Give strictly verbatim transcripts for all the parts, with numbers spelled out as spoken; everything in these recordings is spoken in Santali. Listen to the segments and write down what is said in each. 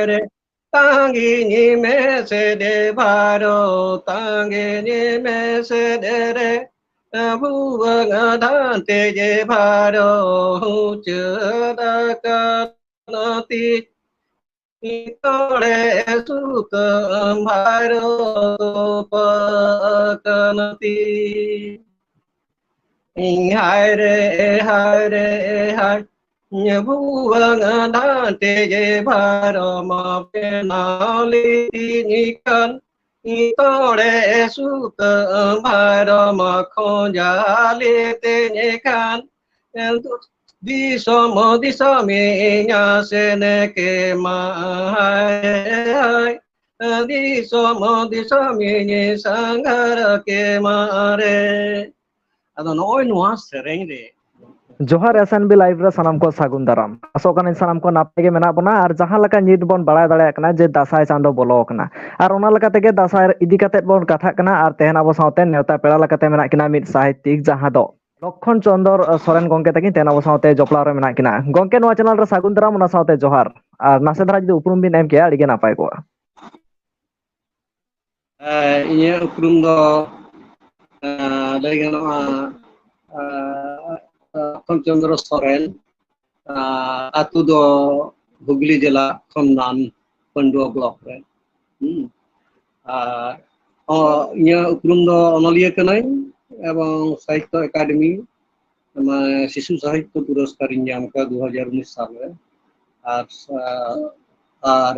ᱨᱮ ᱛᱟᱸᱜᱤᱧ ᱢᱮᱥᱮ ᱫᱮ ᱵᱷᱟᱨᱚ, ᱛᱟᱸᱜᱤᱧ ᱢᱮᱥᱮ ᱫᱮ ᱨᱮ ᱵᱷᱩᱣᱟᱹᱝ ᱫᱷᱟᱱᱛᱮ ᱡᱮ ᱵᱷᱟᱨᱚ ᱦᱩᱪᱟᱹᱫ ᱟᱠᱟᱱᱟ ᱛᱤ᱾ ᱛᱚᱲᱮ ᱥᱩᱛᱟᱹᱢ ᱵᱷᱟᱨᱚ ᱛᱚᱯᱟ ᱟᱠᱟᱱᱟ ᱛᱤ᱾ ᱦᱟᱭ ᱨᱮ, ᱦᱟᱭ ᱨᱮ, ᱦᱟᱭ᱾ ᱵᱷᱩᱣᱟᱹᱝ ᱫᱷᱟᱱᱛᱮ ᱡᱮ ᱵᱷᱟᱨᱚ ᱢᱟ ᱵᱮᱱᱟᱣ ᱞᱤᱫᱤᱧ ᱠᱷᱟᱱ, ᱛᱚᱲᱮ ᱥᱩᱛᱟᱹᱢ ᱵᱷᱟᱨᱚ ᱢᱟ ᱠᱷᱚᱸᱡᱟ ᱞᱤᱫᱤᱧ ᱠᱷᱟᱱ, ᱫᱤᱥᱚᱢ ᱫᱤᱥᱚᱢᱤᱧ ᱟᱥᱮᱱ ᱠᱮᱢᱟ ᱦᱟᱭ ᱦᱟᱭ᱾ ᱫᱤᱥᱚᱢ ᱫᱤᱥᱚᱢᱤᱧ ᱥᱟᱸᱜᱷᱟᱨ ᱠᱮᱢᱟ ᱨᱮ᱾ ᱟᱫᱚ ᱱᱚᱜᱼᱚᱭ ᱱᱚᱣᱟ ᱥᱮᱨᱮᱧ ᱨᱮ ᱡᱚᱦᱟᱨ S N B Live ᱨᱮ ᱥᱟᱱᱟᱢ ᱠᱚ ᱥᱟᱹᱜᱩᱱ ᱫᱟᱨᱟᱢ᱾ ᱟᱥᱚᱜ ᱠᱟᱹᱱᱟᱹᱧ ᱥᱟᱱᱟᱢ ᱠᱚ ᱱᱟᱯᱟᱭ ᱜᱮ ᱢᱮᱱᱟᱜ ᱵᱚᱱᱟ, ᱟᱨ ᱡᱟᱦᱟᱸ ᱞᱮᱠᱟ ᱱᱤᱛ ᱵᱚᱱ ᱵᱟᱲᱟᱭ ᱫᱟᱲᱮᱭᱟᱜ ᱠᱟᱱᱟ ᱡᱮ ᱫᱟᱸᱥᱟᱭ ᱪᱟᱸᱫᱚ ᱵᱚᱞᱚ ᱟᱠᱟᱱᱟ, ᱟᱨ ᱚᱱᱟ ᱞᱮᱠᱟ ᱛᱮᱜᱮ ᱫᱟᱸᱥᱟᱭ ᱤᱫᱤ ᱠᱟᱛᱮᱫ ᱵᱚᱱ ᱠᱟᱛᱷᱟᱜ ᱠᱟᱱᱟ᱾ ᱟᱨ ᱛᱮᱦᱮᱧ ᱟᱵᱚ ᱥᱟᱶᱛᱮ ᱱᱮᱣᱛᱟ ᱯᱮᱲᱟ ᱞᱮᱠᱟᱛᱮ ᱢᱮᱱᱟᱜ ᱠᱤᱱᱟ ᱢᱤᱫ ᱥᱟᱦᱤᱛᱭᱤᱠ, ᱡᱟᱦᱟᱸ ᱫᱚ ᱞᱚᱠᱠᱷᱚᱱ ᱪᱚᱸᱫᱚᱨ ᱥᱚᱨᱮᱱ ᱜᱚᱢᱠᱮ ᱛᱟᱹᱠᱤᱱ ᱛᱮᱦᱮᱧ ᱟᱵᱚ ᱥᱟᱶᱛᱮ ᱡᱚᱯᱲᱟᱣ ᱨᱮ ᱢᱮᱱᱟᱜ ᱠᱤᱱᱟ᱾ ᱜᱚᱢᱠᱮ, ᱱᱚᱣᱟ ᱪᱮᱱᱮᱞ ᱨᱮ ᱥᱟᱹᱜᱩᱱ ᱫᱟᱨᱟᱢ, ᱚᱱᱟ ᱥᱟᱶᱛᱮ ᱡᱚᱦᱟᱨ᱾ ᱟᱨ ᱱᱟᱥᱮ ᱫᱷᱟᱨᱟ ᱡᱩᱫᱤ ᱩᱯᱨᱩᱢ ᱵᱤᱱ ᱮᱢ ᱠᱮᱭᱟ, ᱟᱹᱰᱤ ᱜᱮ ᱱᱟᱯᱟᱭ ᱠᱚᱜᱼᱟ᱾ ᱮ, ᱤᱧᱟᱹᱜ ᱩᱯᱨᱩᱢ ᱫᱚ, ᱮ, ᱞᱟᱹᱭ ᱜᱟᱱᱚᱜᱼᱟ, ᱮ, ᱞᱚᱠᱠᱷᱚᱱ ᱪᱚᱸᱫᱨᱚ ᱥᱚᱨᱮᱱ, ᱮ, ᱟᱹᱛᱩ ᱫᱚ ᱦᱩᱜᱽᱞᱤ ᱡᱮᱞᱟ ᱠᱷᱚᱱᱫᱟᱱ ᱯᱟᱹᱱᱰᱩᱣᱟ ᱵᱞᱚᱠ ᱨᱮ᱾ ᱦᱩᱸ᱾ ᱟᱨ, ᱚ, ᱤᱧᱟᱹᱜ ᱩᱯᱨᱩᱢ ᱫᱚ ᱚᱱᱚᱞᱤᱭᱟᱹ ᱠᱟᱹᱱᱟᱹᱧ ᱮᱵᱚᱝ ᱥᱟᱦᱤᱛᱛᱚ ᱮᱠᱟᱰᱮᱢᱤ, ᱢᱟᱱᱮ, ᱥᱤᱥᱩ ᱥᱟᱦᱤᱛᱛᱚ ᱯᱩᱨᱚᱥᱠᱟᱨᱤᱧ ᱧᱟᱢ ᱠᱟᱫᱟ ᱫᱩ ᱦᱟᱡᱟᱨ ᱩᱱᱤᱥ ᱥᱟᱞ ᱨᱮ᱾ ᱟᱨ, ᱟᱨ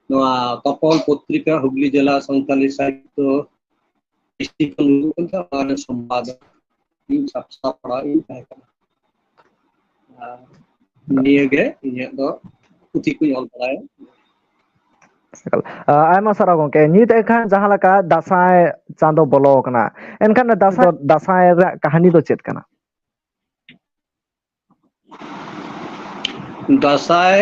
ᱱᱚᱣᱟ ᱛᱚᱯᱚᱞ ᱯᱚᱛᱨᱤᱠᱟ ᱦᱩᱜᱽᱞᱤ ᱡᱮᱞᱟ ᱥᱟᱱᱛᱟᱞᱤ ᱥᱟᱦᱤᱛᱛᱚ ᱥᱨᱤᱥᱴᱤ ᱠᱷᱚᱱ ᱦᱩᱭᱩᱜ ᱠᱟᱱ ᱛᱟᱦᱮᱸᱫ, ᱚᱱᱟ ᱨᱮᱱ ᱥᱚᱢᱯᱟᱫᱚᱠ ᱤᱧ, ᱥᱟᱯᱲᱟᱣ ᱤᱧ ᱛᱟᱦᱮᱸ ᱠᱟᱱᱟ᱾ ᱟᱨ ᱱᱤᱭᱟᱹᱜᱮ ᱤᱧᱟᱹᱜ ᱫᱚ ᱯᱩᱛᱷᱤ ᱠᱚᱧ ᱚᱞ ᱵᱟᱲᱟᱭᱟ᱾ ᱮᱠᱟᱞ᱾ ᱟ, ᱟᱭᱢᱟ ᱥᱟᱨᱦᱟᱣ ᱜᱚᱢᱠᱮ᱾ ᱱᱤᱛ ᱮᱱᱠᱷᱟᱱ ᱡᱟᱦᱟᱸ ᱞᱮᱠᱟ ᱫᱟᱸᱥᱟᱭ ᱪᱟᱸᱫᱚ ᱵᱚᱞᱚ ᱟᱠᱟᱱᱟ, ᱮᱱᱠᱷᱟᱱ ᱫᱟᱸᱥᱟᱭ, ᱫᱟᱸᱥᱟᱭ ᱨᱮᱭᱟᱜ ᱠᱟᱹᱦᱱᱤ ᱫᱚ ᱪᱮᱫ ᱠᱟᱱᱟ? ᱫᱟᱸᱥᱟᱭ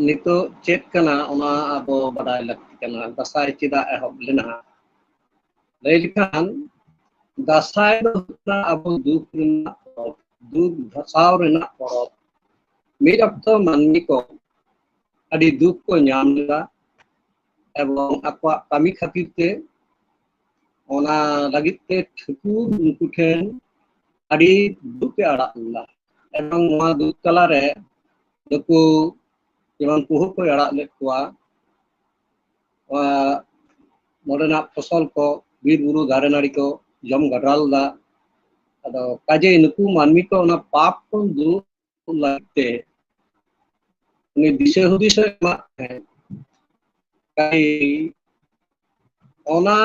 ᱱᱤᱛᱚᱜ ᱪᱮᱫ ᱠᱟᱱᱟ, ᱚᱱᱟ ᱟᱵᱚ ᱵᱟᱰᱟᱭ ᱞᱟᱹᱠᱛᱤ ᱠᱟᱱᱟ᱾ ᱫᱟᱸᱥᱟᱭ ᱪᱮᱫᱟᱜ ᱮᱦᱚᱵ ᱞᱮᱱᱟ? ᱞᱟᱹᱭ ᱞᱮᱠᱷᱟᱱ, ᱫᱟᱸᱥᱟᱭ ᱫᱚ ᱦᱩᱭᱩᱜ ᱠᱟᱱᱟ ᱟᱵᱚ ᱫᱩᱠ ᱨᱮᱱᱟᱜ ᱯᱚᱨᱚᱵᱽ, ᱫᱩᱠ ᱫᱷᱟᱥᱟᱣ ᱨᱮᱱᱟᱜ ᱯᱚᱨᱚᱵᱽ᱾ ᱢᱤᱫ ᱚᱠᱛᱚ ᱢᱟᱹᱱᱢᱤ ᱠᱚ ᱟᱹᱰᱤ ᱫᱩᱠ ᱠᱚ ᱧᱟᱢ ᱞᱮᱫᱟ, ᱮᱵᱚᱝ ᱟᱠᱚᱣᱟᱜ ᱠᱟᱹᱢᱤ ᱠᱷᱟᱹᱛᱤᱨ ᱛᱮ ᱚᱱᱟ ᱞᱟᱹᱜᱤᱫ ᱛᱮ ᱴᱷᱟᱹᱠᱩᱨ ᱩᱱᱠᱩ ᱴᱷᱮᱱ ᱟᱹᱰᱤ ᱫᱩᱠ ᱮ ᱟᱲᱟᱜ ᱞᱮᱫᱟ᱾ ᱮᱵᱚᱝ ᱱᱚᱣᱟ ᱫᱩᱠ ᱛᱟᱞᱟᱨᱮ ᱱᱩᱠᱩ ᱡᱮᱢᱚᱱ ᱯᱩᱦᱩ ᱠᱚᱭ ᱟᱲᱟᱜ ᱞᱮᱫ ᱠᱚᱣᱟ, ᱱᱚᱣᱟ ᱱᱚᱰᱮᱱᱟᱜ ᱯᱷᱚᱥᱚᱞ ᱠᱚ, ᱵᱤᱨ ᱵᱩᱨᱩ ᱫᱟᱨᱮ ᱱᱟᱹᱲᱤ ᱠᱚ ᱡᱚᱢ ᱜᱟᱰᱨᱟᱣ ᱞᱮᱫᱟ᱾ ᱟᱫᱚ ᱠᱟᱡᱮ ᱱᱩᱠᱩ ᱢᱟᱹᱱᱢᱤ ᱠᱚ ᱚᱱᱟ ᱯᱟᱯ ᱠᱷᱚᱱ ᱫᱩᱨ ᱞᱟᱹᱜᱤᱫ ᱛᱮ ᱩᱱᱤ ᱫᱤᱥᱟᱹ ᱦᱩᱫᱤᱥ ᱮ ᱮᱢᱟᱜ ᱛᱟᱦᱮᱸᱫ᱾ ᱠᱟᱡᱮ ᱚᱱᱟ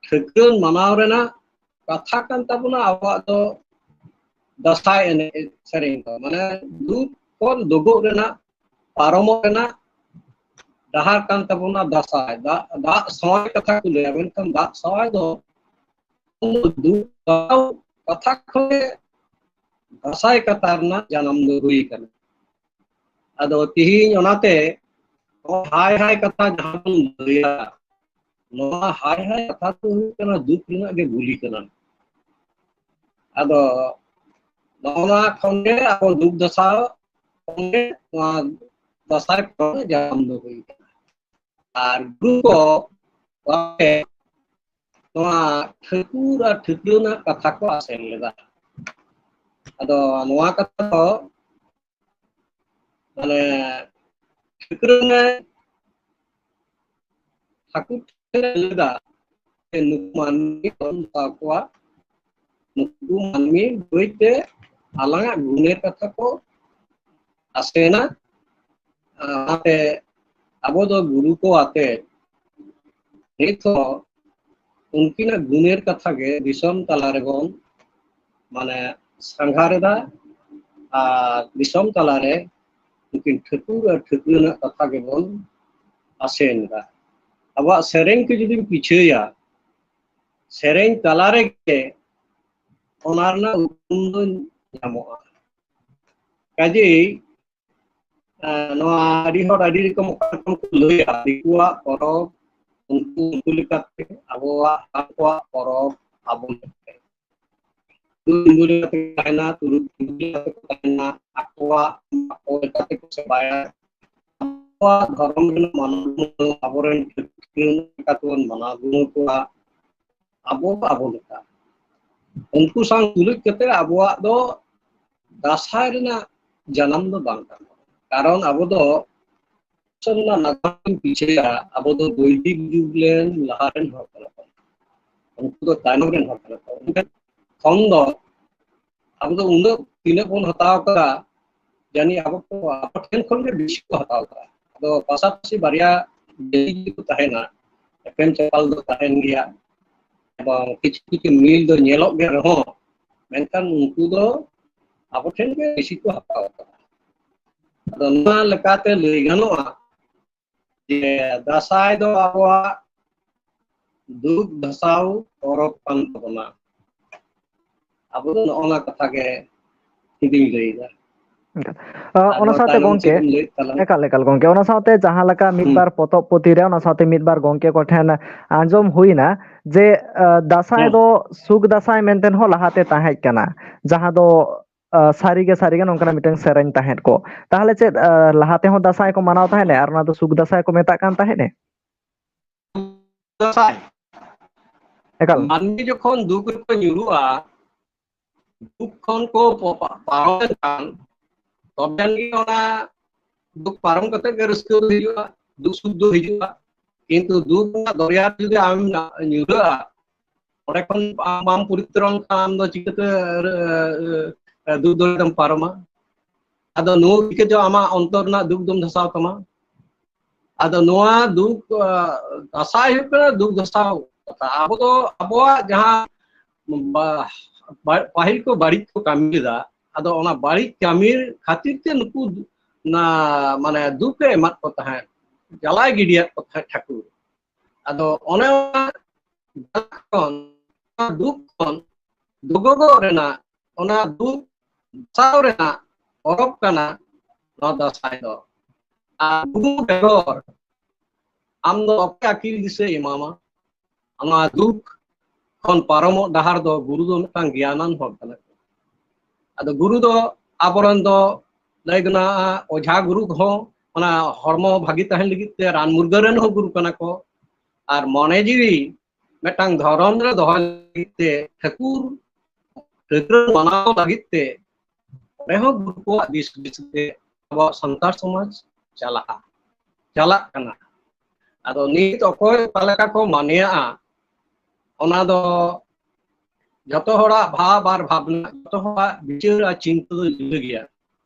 ᱴᱷᱟᱹᱠᱨᱟᱹᱱ ᱢᱟᱱᱟᱣ ᱨᱮᱱᱟᱜ ᱠᱟᱛᱷᱟ ᱠᱟᱱ ᱛᱟᱵᱚᱱᱟ ᱟᱵᱚᱣᱟᱜ ᱫᱚ ᱫᱟᱸᱥᱟᱭ ᱮᱱᱮᱡ ᱥᱮᱨᱮᱧ ᱫᱚ, ᱢᱟᱱᱮ ᱫᱩᱠ ᱠᱷᱚᱱ ᱫᱩᱜᱩᱜ ᱨᱮᱱᱟᱜ, ᱯᱟᱨᱚᱢᱚᱜ ᱨᱮᱱᱟᱜ ᱰᱟᱦᱟᱨ ᱠᱟᱱ ᱛᱟᱵᱚᱱᱟ ᱫᱟᱸᱥᱟᱭ᱾ ᱫᱟᱜ, ᱫᱟᱜ ᱥᱟᱶᱟᱭ ᱠᱟᱛᱷᱟ ᱠᱚ ᱞᱟᱹᱭᱟ, ᱢᱮᱱᱠᱷᱟᱱ ᱫᱟᱜ ᱥᱟᱶᱟᱭ ᱫᱚ ᱫᱩᱠ ᱠᱟᱛᱷᱟ ᱠᱷᱚᱱ ᱜᱮ ᱫᱟᱸᱥᱟᱭ ᱠᱟᱛᱷᱟ ᱨᱮᱱᱟᱜ ᱡᱟᱱᱟᱢ ᱫᱚ ᱦᱩᱭ ᱟᱠᱟᱱᱟ᱾ ᱟᱫᱚ ᱛᱤᱦᱤᱧ ᱚᱱᱟᱛᱮ ᱱᱚᱣᱟ ᱦᱟᱭ ᱦᱟᱭ ᱠᱟᱛᱷᱟ ᱡᱟᱦᱟᱸ ᱵᱚᱱ ᱞᱟᱹᱭᱟ, ᱱᱚᱣᱟ ᱦᱟᱭ ᱦᱟᱭ ᱠᱟᱛᱷᱟ ᱫᱚ ᱦᱩᱭᱩᱜ ᱠᱟᱱᱟ ᱫᱩᱠ ᱨᱮᱱᱟᱜ ᱜᱮ ᱵᱩᱞᱤ ᱠᱟᱱᱟ᱾ ᱟᱫᱚ ᱱᱚᱜᱼᱚ ᱱᱚᱣᱟ ᱠᱷᱚᱱ ᱜᱮ ᱟᱵᱚ ᱫᱩᱠ ᱫᱟᱸᱥᱟᱭ ᱠᱷᱚᱱ ᱜᱮ ᱱᱚᱣᱟ ᱫᱟᱸᱥᱟᱭ ᱯᱚᱨᱚᱵᱽ ᱡᱟᱱᱟᱢ ᱫᱚ ᱦᱩᱭ ᱠᱟᱱᱟ᱾ ᱟᱨ ᱜᱩᱨᱩ ᱠᱚ ᱱᱚᱣᱟ ᱴᱷᱟᱹᱠᱩᱨ ᱟᱨ ᱴᱷᱟᱹᱠᱨᱟᱹᱱᱟᱜ ᱠᱟᱛᱷᱟ ᱠᱚ ᱟᱥᱮᱱ ᱞᱮᱫᱟ᱾ ᱟᱫᱚ ᱱᱚᱣᱟ ᱠᱟᱛᱷᱟ ᱫᱚ ᱢᱟᱱᱮ ᱴᱷᱟᱹᱠᱨᱟᱹᱱ ᱴᱷᱟᱹᱠᱩᱨ ᱴᱷᱮᱱ ᱞᱟᱹᱭ ᱞᱮᱫᱟ ᱡᱮ ᱱᱩᱠᱩ ᱢᱟᱹᱱᱢᱤ ᱵᱚᱱ ᱢᱮᱛᱟ ᱠᱚᱣᱟ, ᱱᱩᱠᱩ ᱢᱟᱹᱱᱢᱤ ᱵᱟᱹᱭᱛᱮ ᱟᱞᱟᱝᱟᱜ ᱜᱩᱱᱮᱨ ᱠᱟᱛᱷᱟ ᱠᱚ ᱟᱥᱮᱱᱟ᱾ ᱚᱱᱟᱛᱮ ᱟᱵᱚ ᱫᱚ ᱜᱩᱨᱩ ᱠᱚ ᱟᱛᱮ ᱱᱤᱛ ᱦᱚᱸ ᱩᱱᱠᱤᱱᱟᱜ ᱜᱩᱱᱮᱨ ᱠᱟᱛᱷᱟ ᱜᱮ ᱫᱤᱥᱚᱢ ᱛᱟᱞᱟ ᱨᱮᱵᱚᱱ ᱢᱟᱱᱮ ᱥᱟᱸᱜᱷᱟᱨ ᱮᱫᱟ, ᱟᱨ ᱫᱤᱥᱚᱢ ᱛᱟᱞᱟᱨᱮ ᱩᱱᱠᱤᱱ ᱴᱷᱟᱹᱠᱩᱨ ᱟᱨ ᱴᱷᱟᱹᱠᱨᱟᱹᱱᱟᱜ ᱠᱟᱛᱷᱟ ᱜᱮᱵᱚᱱ ᱟᱥᱮᱱ ᱮᱫᱟ᱾ ᱟᱵᱚᱣᱟᱜ ᱥᱮᱨᱮᱧ ᱠᱚ ᱡᱩᱫᱤᱢ ᱯᱤᱪᱷᱟᱹᱭᱟ, ᱥᱮᱨᱮᱧ ᱛᱟᱞᱟ ᱨᱮᱜᱮ ᱚᱱᱟ ᱨᱮᱱᱟᱜ ᱩᱯᱨᱩᱢ ᱫᱚ ᱧᱟᱢᱚᱜᱼᱟ᱾ ᱠᱟᱡᱮᱭ ᱱᱚᱣᱟ ᱟᱹᱰᱤ ᱦᱚᱲ ᱟᱹᱰᱤ ᱨᱚᱠᱚᱢ ᱚᱠᱟ ᱨᱚᱠᱚᱢ ᱠᱚ ᱞᱟᱹᱭᱟ, ᱫᱤᱠᱩᱣᱟᱜ ᱯᱚᱨᱚᱵᱽ ᱩᱱᱠᱩ ᱩᱱᱠᱩ ᱞᱮᱠᱟᱛᱮ, ᱟᱵᱚᱣᱟᱜ ᱟᱠᱚᱣᱟᱜ ᱯᱚᱨᱚᱵᱽ ᱟᱵᱚ ᱞᱮᱠᱟᱛᱮ᱾ ᱦᱤᱱᱫᱩ ᱞᱮᱠᱟᱛᱮ ᱠᱚ ᱛᱟᱦᱮᱱᱟ, ᱛᱩᱲᱩᱠ ᱦᱤᱱᱫᱩ ᱞᱮᱠᱟᱛᱮ ᱠᱚ ᱛᱟᱦᱮᱱᱟ, ᱟᱠᱚᱣᱟᱜ ᱟᱠᱚ ᱞᱮᱠᱟᱛᱮ ᱠᱚ ᱥᱮᱵᱟᱭᱟ᱾ ᱟᱵᱚᱣᱟᱜ ᱫᱷᱚᱨᱚᱢ ᱨᱮᱱᱟᱜ ᱢᱟᱱᱟᱣ ᱜᱩᱱᱟᱹᱣ, ᱟᱵᱚᱨᱮᱱ ᱴᱷᱟᱹᱠᱨᱟᱹᱱ ᱞᱮᱠᱟ ᱛᱮᱵᱚᱱ ᱢᱟᱱᱟᱣ ᱜᱩᱱᱟᱹᱣ ᱠᱚᱣᱟ, ᱟᱵᱚ ᱟᱵᱚ ᱞᱮᱠᱟ᱾ ᱩᱱᱠᱩ ᱥᱟᱶ ᱛᱩᱞᱩᱡ ᱠᱟᱛᱮ ᱟᱵᱚᱣᱟᱜ ᱫᱚ ᱫᱟᱸᱥᱟᱭ ᱨᱮᱱᱟᱜ ᱡᱟᱱᱟᱢ ᱫᱚ ᱵᱟᱝ ᱠᱟᱱᱟ᱾ ᱠᱟᱨᱚᱱ ᱟᱵᱚ ᱫᱚ ᱫᱤᱥᱚᱢ ᱨᱮᱱᱟᱜ ᱱᱟᱜᱟᱢ ᱵᱚᱱ ᱯᱤᱪᱷᱟᱹᱭᱟ, ᱟᱵᱚ ᱫᱚ ᱵᱳᱭᱫᱤᱠ ᱡᱩᱜᱽ ᱨᱮᱱ ᱞᱟᱦᱟ ᱨᱮᱱ ᱦᱚᱲ ᱠᱟᱱᱟ ᱵᱚᱱ᱾ ᱩᱱᱠᱩ ᱫᱚ ᱛᱟᱭᱱᱚᱢ ᱨᱮᱱ ᱦᱚᱲ ᱠᱟᱱᱟ ᱠᱚ᱾ ᱩᱱᱠᱩ ᱠᱷᱚᱱ ᱫᱚ ᱟᱵᱚ ᱫᱚ ᱩᱱᱟᱹᱜ ᱛᱤᱱᱟᱹᱜ ᱵᱚᱱ ᱦᱟᱛᱟᱣ ᱠᱟᱫᱟ, ᱡᱟᱹᱱᱤᱡ ᱟᱵᱚ ᱠᱚ, ᱟᱵᱚ ᱴᱷᱮᱱ ᱠᱷᱚᱱ ᱜᱮ ᱵᱮᱥᱤ ᱠᱚ ᱦᱟᱛᱟᱣ ᱠᱟᱫᱟ᱾ ᱟᱫᱚ ᱯᱟᱥᱟᱯᱟᱥᱤ ᱵᱟᱨᱭᱟ ᱡᱟᱹᱛᱤ ᱡᱩᱫᱤ ᱠᱚ ᱛᱟᱦᱮᱱᱟ, ᱮᱯᱮᱢ ᱪᱟᱯᱟᱞ ᱫᱚ ᱛᱟᱦᱮᱱ ᱜᱮᱭᱟ, ᱮᱵᱚᱝ ᱠᱤᱪᱷᱩ ᱠᱤᱪᱷᱩ ᱢᱤᱞ ᱫᱚ ᱧᱮᱞᱚᱜ ᱜᱮ ᱨᱮᱦᱚᱸ, ᱢᱮᱱᱠᱷᱟᱱ ᱩᱱᱠᱩ ᱫᱚ ᱟᱵᱚ ᱴᱷᱮᱱ ᱜᱮ ᱵᱮᱥᱤ ᱠᱚ ᱦᱟᱛᱟᱣ ᱠᱟᱫᱟ᱾ ᱟᱫᱚ ᱱᱚᱣᱟ ᱞᱮᱠᱟᱛᱮ ᱞᱟᱹᱭ ᱜᱟᱱᱚᱜᱼᱟ ᱡᱮ ᱫᱟᱸᱥᱟᱭ ᱫᱚ ᱟᱵᱚᱣᱟᱜ ᱫᱩᱠ ᱫᱷᱟᱥᱟᱣ ᱯᱚᱨᱚᱵᱽ ᱠᱟᱱ ᱛᱟᱵᱚᱱᱟ᱾ ᱟᱵᱚ ᱫᱚ ᱱᱚᱜᱼᱚ ᱱᱟ ᱠᱟᱛᱷᱟ ᱜᱮ ᱤᱧ ᱫᱩᱧ ᱞᱟᱹᱭᱫᱟ᱾ ᱮᱠᱟᱞ᱾ ᱟᱨ ᱚᱱᱟ ᱱᱚᱣᱟ ᱥᱟᱶᱛᱮ ᱛᱟᱭᱱᱚᱢ ᱜᱚᱝᱠᱮ, ᱪᱮᱫ ᱮᱢ ᱞᱟᱹᱭᱮᱫ ᱛᱟᱞᱟᱝᱟ? ᱮᱠᱟᱞ, ᱮᱠᱟᱞ ᱜᱚᱝᱠᱮ, ᱚᱱᱟ ᱥᱟᱶᱛᱮ ᱡᱟᱦᱟᱸ ᱞᱮᱠᱟ ᱢᱤᱫ ᱦᱩᱸ᱾ ᱵᱟᱨ ᱯᱚᱛᱚᱵ ᱯᱩᱛᱷᱤ ᱨᱮ, ᱚᱱᱟ ᱥᱟᱶᱛᱮ ᱢᱤᱫ ᱵᱟᱨ ᱜᱚᱝᱠᱮ ᱠᱚᱴᱷᱮᱱ ᱟᱸᱡᱚᱢ ᱦᱩᱭᱱᱟ ᱡᱮ, ᱟᱸ, ᱫᱟᱸᱥᱟᱭ ᱦᱩᱸ᱾ ᱫᱚ ᱥᱩᱠ ᱫᱟᱸᱥᱟᱭ ᱢᱮᱱᱛᱮ ᱦᱚᱸ ᱞᱟᱦᱟᱛᱮ ᱛᱟᱦᱮᱸ ᱠᱟᱱᱟ, ᱡᱟᱦᱟᱸ ᱫᱚ, ᱟᱸ, ᱥᱟᱹᱨᱤᱜᱮ, ᱥᱟᱹᱨᱤᱜᱮ ᱱᱚᱝᱠᱟᱱᱟᱜ ᱢᱤᱫᱴᱟᱝ ᱥᱮᱨᱮᱧ ᱛᱟᱦᱮᱸᱫ ᱠᱚ᱾ ᱛᱟᱦᱚᱞᱮ ᱪᱮᱫ, ᱟᱸ, ᱞᱟᱦᱟ ᱛᱮᱦᱚᱸ ᱫᱟᱸᱥᱟᱭ ᱠᱚ ᱢᱟᱱᱟᱣ ᱛᱟᱦᱮᱸᱫ ᱟᱨ ᱚᱱᱟ ᱫᱚ ᱥᱩᱠ ᱫᱟᱸᱥᱟᱭ ᱠᱚ ᱢᱮᱛᱟᱜ ᱠᱟᱱ ᱛᱟᱦᱮᱸᱫ? ᱫᱟᱸᱥᱟᱭ᱾ ᱮᱠᱟᱞ᱾ ᱢᱟᱹᱱᱢᱤ ᱡᱚᱠᱷᱚᱱ ᱫᱩᱠ ᱨᱮᱠᱚ ᱧᱩᱨᱩᱜᱼᱟ, ᱫᱩᱠ ᱠᱷᱚᱱ ᱠᱚ ᱯᱚ-, ᱯᱟ-, ᱯᱟᱨᱚᱢ ᱞᱮᱱᱠᱷᱟᱱ, ᱛᱚᱵᱮ ᱟᱹᱱᱤᱡ ᱚᱱᱟ ᱫᱩᱠ ᱯᱟᱨᱚᱢ ᱠᱟᱛᱮ ᱜᱮ ᱨᱟᱹᱥᱠᱟᱹ ᱫᱚ ᱦᱤᱡᱩᱜᱼᱟ, ᱫᱩᱠ ᱥᱩᱠ ᱫᱚ ᱦᱤᱡᱩᱜᱼᱟ᱾ ᱠᱤᱱᱛᱩ ᱫᱩᱠ ᱨᱮᱱᱟᱜ ᱫᱚᱨᱭᱟ ᱨᱮ ᱡᱩᱫᱤ ᱟᱢ ᱧᱩᱨᱦᱟᱹᱜᱼᱟ, ᱚᱸᱰᱮ ᱠᱷᱚᱱ ᱟᱢ ᱵᱟᱢ ᱯᱚᱨᱤᱛᱨᱚᱱ ᱠᱷᱟᱱ ᱟᱢ ᱫᱚ ᱪᱤᱠᱟᱹᱛᱮ, ᱮ, ᱮ, ᱫᱩᱠ ᱫᱚᱨᱭᱟ ᱫᱚᱢ ᱯᱟᱨᱚᱢᱟ? ᱟᱫᱚ ᱱᱚᱣᱟ ᱪᱤᱠᱟᱹ ᱪᱚ ᱟᱢᱟᱜ ᱚᱱᱛᱚᱨ ᱨᱮᱱᱟᱜ ᱫᱩᱠ ᱫᱚᱢ ᱫᱷᱟᱥᱟᱣ ᱛᱟᱢᱟ᱾ ᱟᱫᱚ ᱱᱚᱣᱟ ᱫᱩᱠ, ᱟ, ᱫᱟᱸᱥᱟᱭ ᱦᱩᱭᱩᱜ ᱠᱟᱱᱟ ᱫᱩᱠ ᱫᱷᱟᱥᱟᱣ ᱠᱟᱛᱷᱟ᱾ ᱟᱵᱚ ᱫᱚ ᱟᱵᱚᱣᱟᱜ ᱡᱟᱦᱟᱸ ᱵᱟ-, ᱵᱟ-, ᱯᱟᱹᱦᱤᱞ ᱠᱚ ᱵᱟᱹᱲᱤᱡ ᱠᱚ ᱠᱟᱹᱢᱤ ᱞᱮᱫᱟ, ᱟᱫᱚ ᱚᱱᱟ ᱵᱟᱹᱲᱤᱡ ᱠᱟᱹᱢᱤ ᱠᱷᱟᱹᱛᱤᱨ ᱛᱮ ᱱᱩᱠᱩ ᱱᱟ-, ᱢᱟᱱᱮ ᱫᱩᱠ ᱮ ᱮᱢᱟᱫ ᱠᱚ ᱛᱟᱦᱮᱸᱫ, ᱡᱟᱞᱟᱭ ᱜᱤᱰᱤᱭᱟᱫ ᱠᱚ ᱛᱟᱦᱮᱸᱫ ᱴᱷᱟᱹᱠᱩᱨ᱾ ᱟᱫᱚ ᱚᱱᱮ ᱚᱱᱟ ᱠᱷᱚᱱ, ᱚᱱᱟ ᱫᱩᱠ ᱠᱷᱚᱱ ᱫᱩᱜᱚᱜᱚᱜ ᱨᱮᱱᱟᱜ, ᱚᱱᱟ ᱫᱩᱠ ᱵᱟᱥᱟᱣ ᱨᱮᱱᱟᱜ ᱯᱚᱨᱚᱵᱽ ᱠᱟᱱᱟ ᱱᱚᱣᱟ ᱫᱟᱸᱥᱟᱭ ᱫᱚ᱾ ᱟᱨ ᱜᱩᱨᱩ ᱵᱮᱜᱚᱨ ᱟᱢ ᱫᱚ ᱚᱠᱚᱭ ᱟᱹᱠᱤᱞ ᱫᱤᱥᱟᱹᱭ ᱮᱢᱟᱢᱟ? ᱚᱱᱟ ᱫᱩᱠ ᱠᱷᱚᱱ ᱯᱟᱨᱚᱢᱚᱜ ᱰᱟᱦᱟᱨ ᱫᱚ ᱜᱩᱨᱩ ᱫᱚ ᱢᱤᱫᱴᱟᱝ ᱜᱮᱭᱟᱱᱟᱱ ᱦᱚᱲ ᱠᱟᱱᱟ ᱠᱚ᱾ ᱟᱫᱚ ᱜᱩᱨᱩ ᱫᱚ ᱟᱵᱚᱨᱮᱱ ᱫᱚ ᱞᱟᱹᱭ ᱜᱟᱱᱚᱜᱼᱟ, ᱚᱡᱷᱟ ᱜᱩᱨᱩ ᱠᱚᱦᱚᱸ ᱚᱱᱟ ᱦᱚᱲᱢᱚ ᱵᱷᱟᱹᱜᱤ ᱛᱟᱦᱮᱱ ᱞᱟᱹᱜᱤᱫ ᱛᱮ ᱨᱟᱱ ᱢᱩᱨᱜᱟᱹᱱ ᱨᱮᱱ ᱦᱚᱸ ᱜᱩᱨᱩ ᱠᱟᱱᱟ ᱠᱚ, ᱟᱨ ᱢᱚᱱᱮ ᱡᱤᱣᱤ ᱢᱤᱫᱴᱟᱝ ᱫᱷᱚᱨᱚᱢ ᱨᱮ ᱫᱚᱦᱚᱭ ᱞᱟᱹᱜᱤᱫ ᱛᱮ ᱴᱷᱟᱹᱠᱩᱨ ᱴᱷᱟᱹᱠᱨᱟᱹ ᱢᱟᱱᱟᱣ ᱞᱟᱹᱜᱤᱫ ᱛᱮ ᱚᱸᱰᱮ ᱦᱚᱸ ᱜᱩᱨᱩ ᱠᱚᱣᱟᱜ ᱫᱤᱥ ᱦᱩᱫᱤᱥ ᱛᱮ ᱟᱵᱚᱣᱟᱜ ᱥᱟᱱᱛᱟᱲ ᱥᱚᱢᱟᱡᱽ ᱪᱟᱞᱟᱜᱼᱟ, ᱪᱟᱞᱟᱜ ᱠᱟᱱᱟ᱾ ᱟᱫᱚ ᱱᱤᱛ ᱚᱠᱚᱭ ᱚᱠᱟ ᱞᱮᱠᱟ ᱠᱚ ᱢᱟᱱᱮᱭᱟᱜᱼᱟ, ᱚᱱᱟ ᱫᱚ ᱡᱷᱚᱛᱚ ᱦᱚᱲᱟᱜ ᱵᱷᱟᱵᱽ ᱟᱨ ᱵᱷᱟᱵᱽᱱᱟ, ᱡᱷᱚᱛᱚ ᱦᱚᱲᱟᱜ ᱵᱤᱪᱟᱹᱨ ᱟᱨ ᱪᱤᱱᱛᱟᱹ ᱫᱚ ᱡᱩᱫᱟᱹ ᱜᱮᱭᱟ᱾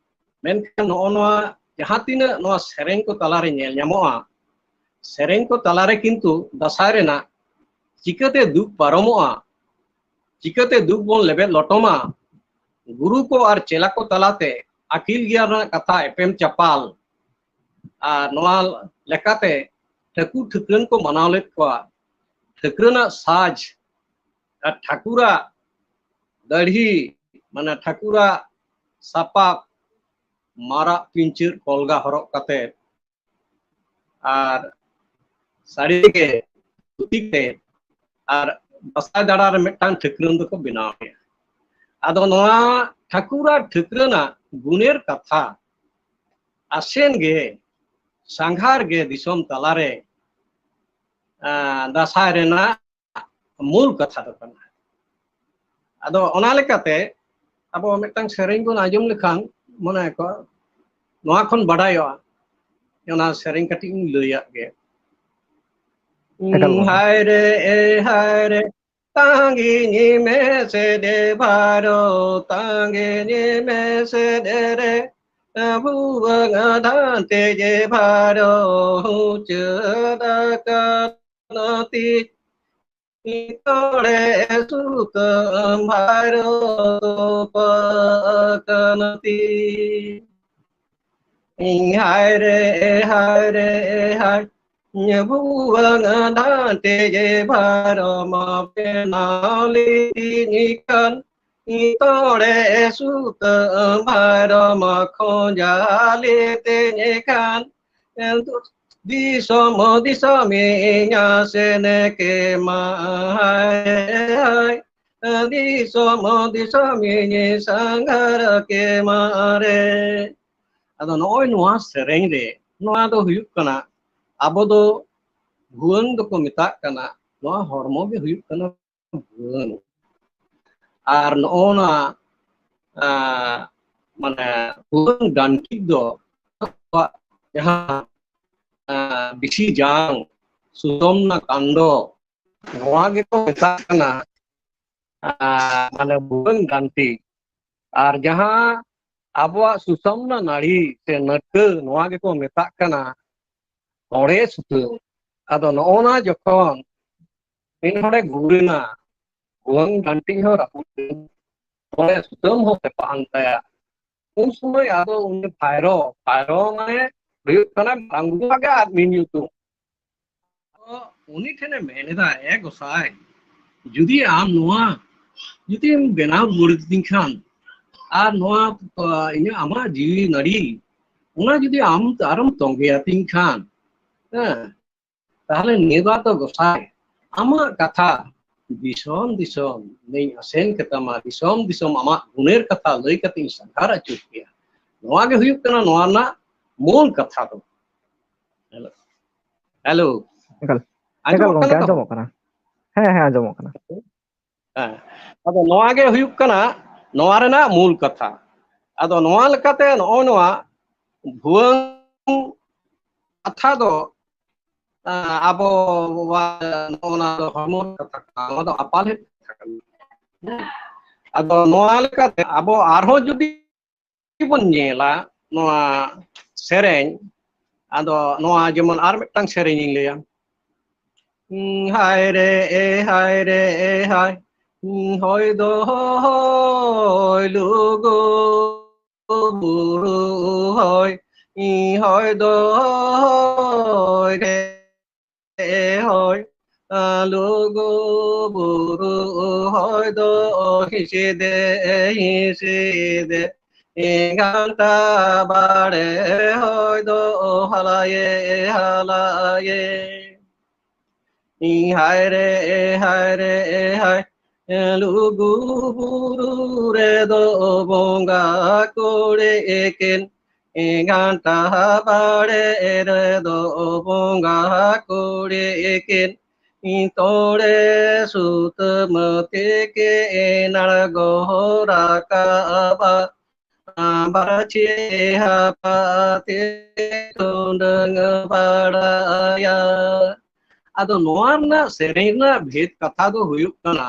ᱢᱮᱱᱠᱷᱟᱱ ᱱᱚᱜᱼᱚ ᱱᱚᱣᱟ ᱡᱟᱦᱟᱸ ᱛᱤᱱᱟᱹᱜ ᱱᱚᱣᱟ ᱥᱮᱨᱮᱧ ᱠᱚ ᱛᱟᱞᱟᱨᱮ ᱧᱮᱞ ᱧᱟᱢᱚᱜᱼᱟ, ᱥᱮᱨᱮᱧ ᱠᱚ ᱛᱟᱞᱟᱨᱮ ᱠᱤᱱᱛᱩ ᱫᱟᱸᱥᱟᱭ ᱨᱮᱱᱟᱜ ᱪᱤᱠᱟᱹᱛᱮ ᱫᱩᱠ ᱯᱟᱨᱚᱢᱚᱜᱼᱟ, ᱪᱤᱠᱟᱹᱛᱮ ᱫᱩᱠ ᱵᱚᱱ ᱞᱮᱵᱮᱫ ᱞᱚᱴᱚᱢᱟ, ᱜᱩᱨᱩ ᱠᱚ ᱟᱨ ᱪᱮᱞᱟ ᱠᱚ ᱛᱟᱞᱟᱛᱮ ᱟᱹᱠᱤᱞ ᱜᱮᱭᱟᱱ ᱨᱮᱱᱟᱜ ᱠᱟᱛᱷᱟ ᱮᱯᱮᱢ ᱪᱟᱯᱟᱞ, ᱟᱨ ᱱᱚᱣᱟ ᱞᱮᱠᱟᱛᱮ ᱴᱷᱟᱹᱠᱩᱨ ᱴᱷᱟᱹᱠᱨᱟᱹᱱ ᱠᱚ ᱢᱟᱱᱟᱣ ᱞᱮᱫ ᱠᱚᱣᱟ᱾ ᱴᱷᱟᱹᱠᱨᱟᱹᱱᱟᱜ ᱥᱟᱡᱽ ᱟᱨ ᱴᱷᱟᱹᱠᱩᱨᱟᱜ ᱫᱟᱲᱦᱤ, ᱢᱟᱱᱮ ᱴᱷᱟᱹᱠᱩᱨᱟᱜ ᱥᱟᱯᱟᱵ, ᱢᱟᱨᱟᱜ ᱯᱤᱧᱪᱟᱹᱨ ᱠᱚᱞᱜᱟ ᱦᱚᱨᱚᱜ ᱠᱟᱛᱮ ᱟᱨ ᱥᱟᱹᱲᱤ ᱜᱮ ᱫᱷᱩᱛᱤ ᱛᱮ ᱟᱨ ᱫᱟᱸᱥᱟᱭ ᱫᱟᱬᱟ ᱨᱮ ᱢᱤᱫᱴᱟᱝ ᱴᱷᱟᱹᱠᱨᱟᱹᱱ ᱫᱚᱠᱚ ᱵᱮᱱᱟᱣ ᱮᱫᱟ᱾ ᱟᱫᱚ ᱱᱚᱣᱟ ᱴᱷᱟᱹᱠᱩᱨᱟᱜ ᱴᱷᱟᱹᱠᱨᱟᱹᱱᱟᱜ ᱜᱩᱱᱮᱨ ᱠᱟᱛᱷᱟ ᱟᱥᱮᱱ ᱜᱮ, ᱥᱟᱸᱜᱷᱟᱨ ᱜᱮ ᱫᱤᱥᱚᱢ ᱛᱟᱞᱟᱨᱮ, ᱟᱸ, ᱫᱟᱸᱥᱟᱭ ᱨᱮᱱᱟᱜ ᱢᱩᱞ ᱠᱟᱛᱷᱟ ᱫᱚ ᱠᱟᱱᱟ᱾ ᱟᱫᱚ ᱚᱱᱟ ᱞᱮᱠᱟᱛᱮ ᱟᱵᱚ ᱢᱤᱫᱴᱟᱝ ᱥᱮᱨᱮᱧ ᱵᱚᱱ ᱟᱸᱡᱚᱢ ᱞᱮᱠᱷᱟᱱ ᱢᱚᱱᱮ ᱠᱚ ᱱᱚᱣᱟ ᱠᱷᱚᱱ ᱵᱟᱰᱟᱭᱚᱜᱼᱟ, ᱚᱱᱟ ᱥᱮᱨᱮᱧ ᱠᱟᱹᱴᱤᱡ ᱤᱧ ᱞᱟᱹᱭᱟᱜ ᱜᱮ᱾ ᱮᱠᱟᱞ ᱜᱚᱢᱠᱮ᱾ ᱦᱟᱭ ᱨᱮ, ᱮ ᱦᱟᱭ ᱨᱮ, ᱛᱟᱸᱜᱤᱧ ᱢᱮᱥᱮ ᱫᱮ ᱵᱷᱟᱨᱚ, ᱛᱟᱸᱜᱤᱧ ᱢᱮᱥᱮ ᱫᱮ ᱨᱮ, ᱵᱷᱩᱣᱟᱹᱝ ᱫᱷᱟᱱᱛᱮ ᱡᱮ ᱵᱷᱟᱨᱚ, ᱦᱩᱪᱟᱹᱫ ᱟᱠᱟᱱ ᱛᱤ ᱛᱚᱲᱮ ᱥᱩᱛᱟᱹᱢ ᱵᱷᱟᱨᱚ ᱛᱚᱯᱟᱜ ᱟᱠᱟᱱ ᱛᱤ᱾ ᱦᱟᱭ ᱨᱮ, ᱦᱟᱭ ᱨᱮ, ᱦᱟᱭ, ᱵᱷᱩᱣᱟᱹᱝ ᱫᱷᱟᱱᱛᱮ ᱡᱮ ᱵᱷᱟᱨᱚ ᱢᱟ ᱵᱮᱱᱟᱣ ᱞᱤᱫᱤᱧ ᱠᱷᱟᱱ, ᱛᱚᱲᱮ ᱥᱩᱛᱟᱹᱢ ᱵᱷᱟᱨᱚ ᱢᱟ ᱠᱷᱚᱸᱡᱟ ᱞᱤᱫᱤᱧ ᱠᱷᱟᱱ, ᱫᱤᱥᱚᱢ ᱫᱤᱥᱚᱢᱤᱧ ᱟᱥᱮᱱ ᱠᱮᱢᱟ ᱦᱟᱭ, ᱫᱤᱥᱚᱢ ᱫᱤᱥᱚᱢᱤᱧ ᱥᱟᱸᱜᱷᱟᱨ ᱠᱮᱢᱟ ᱨᱮ᱾ ᱟᱫᱚ ᱱᱚᱜᱼᱚᱭ ᱱᱚᱣᱟ ᱥᱮᱨᱮᱧ ᱨᱮ ᱱᱚᱣᱟ ᱫᱚ ᱦᱩᱭᱩᱜ ᱠᱟᱱᱟ, ᱟᱵᱚ ᱫᱚ ᱵᱷᱩᱣᱟᱹᱝ ᱫᱚᱠᱚ ᱢᱮᱛᱟᱜ ᱠᱟᱱᱟ, ᱱᱚᱣᱟ ᱦᱚᱲᱢᱚ ᱜᱮ ᱦᱩᱭᱩᱜ ᱠᱟᱱᱟ ᱵᱷᱩᱣᱟᱹᱝ᱾ ᱟᱨ ᱱᱚᱜᱼᱚ ᱱᱟ, ᱟᱸ, ᱢᱟᱱᱮ ᱵᱷᱩᱣᱟᱹᱝ ᱰᱟᱱᱴᱤᱡ ᱫᱚ ᱟᱵᱚᱣᱟᱜ ᱡᱟᱦᱟᱸ, ᱟᱸ, ᱵᱤᱥᱤ ᱡᱟᱝ, ᱥᱩᱛᱟᱹᱢᱱᱟ ᱠᱟᱱᱰᱚ, ᱱᱚᱣᱟ ᱜᱮᱠᱚ ᱢᱮᱛᱟᱜ ᱠᱟᱱᱟ, ᱟᱸ, ᱢᱟᱱᱮ ᱵᱷᱩᱣᱟᱹᱝ ᱰᱟᱱᱴᱤᱡ᱾ ᱟᱨ ᱡᱟᱦᱟᱸ ᱟᱵᱚᱣᱟᱜ ᱥᱩᱥᱟᱹᱢᱱᱟ ᱱᱟᱹᱲᱤ ᱥᱮ ᱱᱟᱹᱴᱠᱟᱹ, ᱱᱚᱣᱟ ᱜᱮᱠᱚ ᱢᱮᱛᱟᱜ ᱠᱟᱱᱟ ᱛᱚᱲᱮ ᱥᱩᱛᱟᱹᱢ᱾ ᱟᱫᱚ ᱱᱚᱜᱼᱚ ᱱᱟ ᱡᱚᱠᱷᱚᱱ ᱢᱤᱫ ᱦᱚᱲᱮ ᱜᱩᱨ ᱮᱱᱟ, ᱵᱷᱩᱣᱟᱹᱝ ᱰᱟᱱᱴᱤᱡ ᱦᱚᱸ ᱨᱟᱹᱯᱩᱫ ᱮᱱ, ᱛᱚᱲᱮ ᱥᱩᱛᱟᱹᱢ ᱦᱚᱸ ᱛᱮᱯᱟᱜ ᱮᱱ ᱛᱟᱭᱟ᱾ ᱩᱱ ᱥᱚᱢᱚᱭ ᱟᱫᱚ ᱩᱱᱤ ᱵᱷᱟᱭᱨᱚ, ᱵᱷᱟᱭᱨᱚ ᱢᱟᱱᱮ ᱦᱩᱭᱩᱜ ᱠᱟᱱᱟ ᱢᱟᱨᱟᱝ ᱵᱩᱨᱩᱣᱟᱜ ᱜᱮ ᱟᱨ ᱢᱤᱫ ᱧᱩᱛᱩᱢ᱾ ᱟᱫᱚ ᱩᱱᱤ ᱴᱷᱮᱱᱮ ᱢᱮᱱ ᱮᱫᱟ, "ᱮ ᱜᱚᱸᱥᱟᱭ, ᱡᱩᱫᱤ ᱟᱢ ᱱᱚᱣᱟ ᱡᱩᱫᱤᱢ ᱵᱮᱱᱟᱣ ᱨᱩᱣᱟᱹᱲ ᱠᱟᱹᱛᱤᱧ ᱠᱷᱟᱱ, ᱟᱨ ᱱᱚᱣᱟ, ᱟ, ᱤᱧᱟᱹᱜ ᱟᱢᱟᱜ ᱡᱤᱣᱤ ᱱᱟᱹᱲᱤ, ᱚᱱᱟ ᱡᱩᱫᱤ ᱟᱢ ᱟᱨᱮᱢ ᱛᱚᱸᱜᱮ ᱟᱹᱛᱤᱧ ᱠᱷᱟᱱ, ᱦᱮᱸ, ᱛᱟᱦᱞᱮ ᱱᱤᱭᱟᱹ ᱵᱟᱨ ᱫᱚ ᱜᱚᱸᱥᱟᱭ, ᱟᱢᱟᱜ ᱠᱟᱛᱷᱟ ᱫᱤᱥᱚᱢ ᱫᱤᱥᱚᱢ ᱱᱤᱧ ᱟᱥᱮᱱ ᱠᱮᱛᱟᱢᱟ, ᱫᱤᱥᱚᱢ ᱫᱤᱥᱚᱢ ᱟᱢᱟᱜ ᱜᱩᱱᱮᱨ ᱠᱟᱛᱷᱟ ᱞᱟᱹᱭ ᱠᱟᱛᱮ ᱤᱧ ᱥᱟᱸᱜᱷᱟᱨ ᱟᱹᱪᱩᱨ ᱯᱮᱭᱟ᱾" ᱱᱚᱣᱟ ᱜᱮ ᱦᱩᱭᱩᱜ ᱠᱟᱱᱟ ᱱᱚᱣᱟ ᱨᱮᱱᱟᱜ ᱢᱩᱞ ᱠᱟᱛᱷᱟ ᱫᱚ᱾ Hello, hello. ᱮᱠᱟᱞ, ᱮᱠᱟᱞ ᱟᱸᱡᱚᱢᱚᱜ ᱜᱚᱝᱠᱮ, ᱠᱟᱱᱟ ᱛᱚ? ᱟᱸᱡᱚᱢᱚᱜ ᱠᱟᱱᱟ᱾ ᱦᱮᱸ, ᱦᱮᱸ, ᱟᱸᱡᱚᱢᱚᱜ ᱠᱟᱱᱟ᱾ ᱦᱮᱸ, ᱟᱫᱚ ᱱᱚᱣᱟ ᱜᱮ ᱦᱩᱭᱩᱜ ᱠᱟᱱᱟ ᱱᱚᱣᱟ ᱨᱮᱱᱟᱜ ᱢᱩᱞ ᱠᱟᱛᱷᱟ᱾ ᱟᱫᱚ ᱱᱚᱣᱟ ᱞᱮᱠᱟᱛᱮ ᱱᱚᱜᱼᱚᱭ ᱱᱚᱣᱟ ᱵᱷᱩᱣᱟᱹᱝ ᱠᱟᱛᱷᱟ ᱫᱚ, ᱟᱸ, ᱟᱵᱚᱣᱟᱜ ᱱᱚᱜᱼᱚ ᱱᱚᱣᱟ ᱫᱚ ᱦᱚᱲᱢᱚ ᱨᱮᱱᱟᱜ ᱠᱟᱛᱷᱟ ᱠᱟᱱᱟ, ᱱᱚᱣᱟ ᱫᱚ ᱟᱯᱟᱞ ᱦᱮᱡ ᱠᱟᱛᱷᱟ ᱠᱟᱱᱟ᱾ ᱟᱫᱚ ᱱᱚᱣᱟ ᱞᱮᱠᱟᱛᱮ ᱟᱵᱚ ᱟᱨᱦᱚᱸ ᱡᱩᱫᱤ ᱵᱚᱱ ᱧᱮᱞᱟ ᱱᱚᱣᱟ ᱥᱮᱨᱮᱧ, ᱟᱫᱚ ᱱᱚᱣᱟ ᱡᱮᱢᱚᱱ ᱟᱨ ᱢᱤᱫᱴᱟᱝ ᱥᱮᱨᱮᱧ ᱤᱧ ᱞᱟᱹᱭᱟ᱾ ᱦᱩᱸ, ᱦᱟᱭ ᱨᱮ, ᱮ ᱦᱟᱭ ᱨᱮ, ᱮ ᱦᱟᱭ, ᱦᱩᱸ, ᱦᱚᱭ ᱫᱚ ᱦᱚᱭ ᱞᱩᱜᱩ ᱵᱩᱨᱩ ᱦᱚᱭ, ᱦᱚᱭ ᱫᱚ ᱦᱚᱭ ᱨᱮ ᱦᱚᱭ, ᱞᱩᱜᱩ ᱵᱩᱨᱩ ᱦᱚᱭ ᱫᱚ ᱦᱤᱸᱥᱤᱫ ᱮ ᱦᱤᱸᱥᱤᱫ ᱮ, ᱜᱷᱟᱱᱴᱟ ᱵᱟᱲᱮ ᱦᱚᱭ ᱫᱚ ᱦᱟᱞᱟᱭᱮ ᱦᱟᱞᱟᱭᱮ᱾ ᱦᱟᱭ ᱨᱮ, ᱦᱟᱭ ᱨᱮ, ᱦᱟᱭ, ᱞᱩᱜᱩ ᱵᱩᱨᱩ ᱨᱮᱫᱚ ᱵᱚᱸᱜᱟ ᱠᱩᱲᱤ ᱮᱠᱮᱱ ᱜᱷᱟᱱᱴᱟ ᱵᱟᱲᱮ ᱨᱮᱫᱚ ᱵᱚᱸᱜᱟ ᱠᱩᱲᱤ ᱠᱤᱱ ᱛᱚᱲᱮ ᱥᱩᱛᱟᱹᱢ ᱛᱮᱠᱤᱱ ᱟᱬᱜᱚ ᱨᱟᱠᱟᱵᱟ᱾ ᱵᱟᱨᱪᱷᱤ ᱦᱟᱯᱟᱛᱮ ᱴᱩᱰᱟᱹᱝ ᱵᱟᱲᱟᱭᱟ᱾ ᱟᱫᱚ ᱱᱚᱣᱟ ᱨᱮᱱᱟᱜ ᱥᱮᱨᱮᱧ ᱨᱮᱱᱟᱜ ᱵᱷᱮᱫ ᱠᱟᱛᱷᱟ ᱫᱚ ᱦᱩᱭᱩᱜ ᱠᱟᱱᱟ,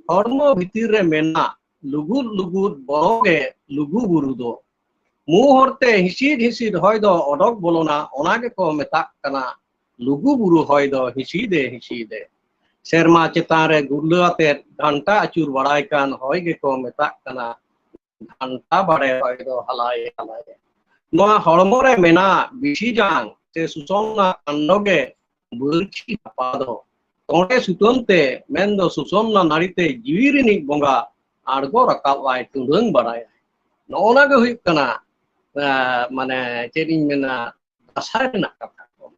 ᱦᱚᱲᱢᱚ ᱵᱷᱤᱛᱤᱨ ᱨᱮ ᱢᱮᱱᱟᱜ ᱞᱩᱜᱩᱫ ᱞᱩᱜᱩᱫ ᱵᱚᱦᱚᱜ ᱜᱮ ᱞᱩᱜᱩ ᱵᱩᱨᱩ ᱫᱚ᱾ ᱢᱩ ᱦᱚᱨᱛᱮ ᱦᱤᱥᱤᱫ ᱦᱤᱥᱤᱫ ᱦᱚᱭ ᱫᱚ ᱚᱰᱚᱠ ᱵᱚᱞᱚᱱᱟ, ᱚᱱᱟ ᱜᱮᱠᱚ ᱢᱮᱛᱟᱜ ᱠᱟᱱᱟ ᱞᱩᱜᱩ ᱵᱩᱨᱩ ᱦᱚᱭ ᱫᱚ ᱦᱤᱥᱤᱫᱮ ᱦᱤᱥᱤᱫᱮ᱾ ᱥᱮᱨᱢᱟ ᱪᱮᱛᱟᱱ ᱨᱮ ᱜᱩᱨᱞᱟᱹ ᱟᱛᱮᱫ ᱜᱷᱟᱱᱴᱟ ᱟᱹᱪᱩᱨ ᱵᱟᱲᱟᱭ ᱠᱟᱱ ᱦᱚᱭ ᱜᱮᱠᱚ ᱢᱮᱛᱟᱜ ᱠᱟᱱᱟ ᱜᱷᱟᱱᱴᱟ ᱵᱟᱲᱮ ᱦᱚᱭ ᱫᱚ ᱦᱟᱞᱟᱭᱮ ᱦᱟᱞᱟᱭᱮ᱾ ᱱᱚᱣᱟ ᱦᱚᱲᱢᱚ ᱨᱮ ᱢᱮᱱᱟᱜ ᱵᱤᱥᱤ ᱡᱟᱝ ᱥᱮ ᱥᱩᱥᱚᱢᱱᱟ ᱠᱟᱱᱰᱚ ᱜᱮ ᱵᱟᱹᱲᱪᱷᱤ ᱦᱟᱯᱟ ᱫᱚ᱾ ᱛᱚᱸᱰᱮ ᱥᱩᱛᱟᱹᱢ ᱛᱮ, ᱢᱮᱱᱫᱚ ᱥᱩᱥᱚᱢᱱᱟ ᱱᱟᱹᱲᱤ ᱛᱮ ᱡᱤᱣᱤ ᱨᱤᱱᱤᱡ ᱵᱚᱸᱜᱟ ᱟᱬᱜᱚ ᱨᱟᱠᱟᱵ ᱟᱭ, ᱴᱩᱰᱟᱹᱝ ᱵᱟᱲᱟᱭᱟᱭ᱾ ᱱᱚᱜᱼᱚ ᱱᱟ ᱜᱮ ᱦᱩᱭᱩᱜ ᱠᱟᱱᱟ, ᱮᱸ, ᱢᱟᱱᱮ ᱪᱮᱫ ᱤᱧ ᱢᱮᱱᱟ, ᱫᱟᱸᱥᱟᱭ ᱨᱮᱱᱟᱜ ᱠᱟᱛᱷᱟ ᱠᱚ᱾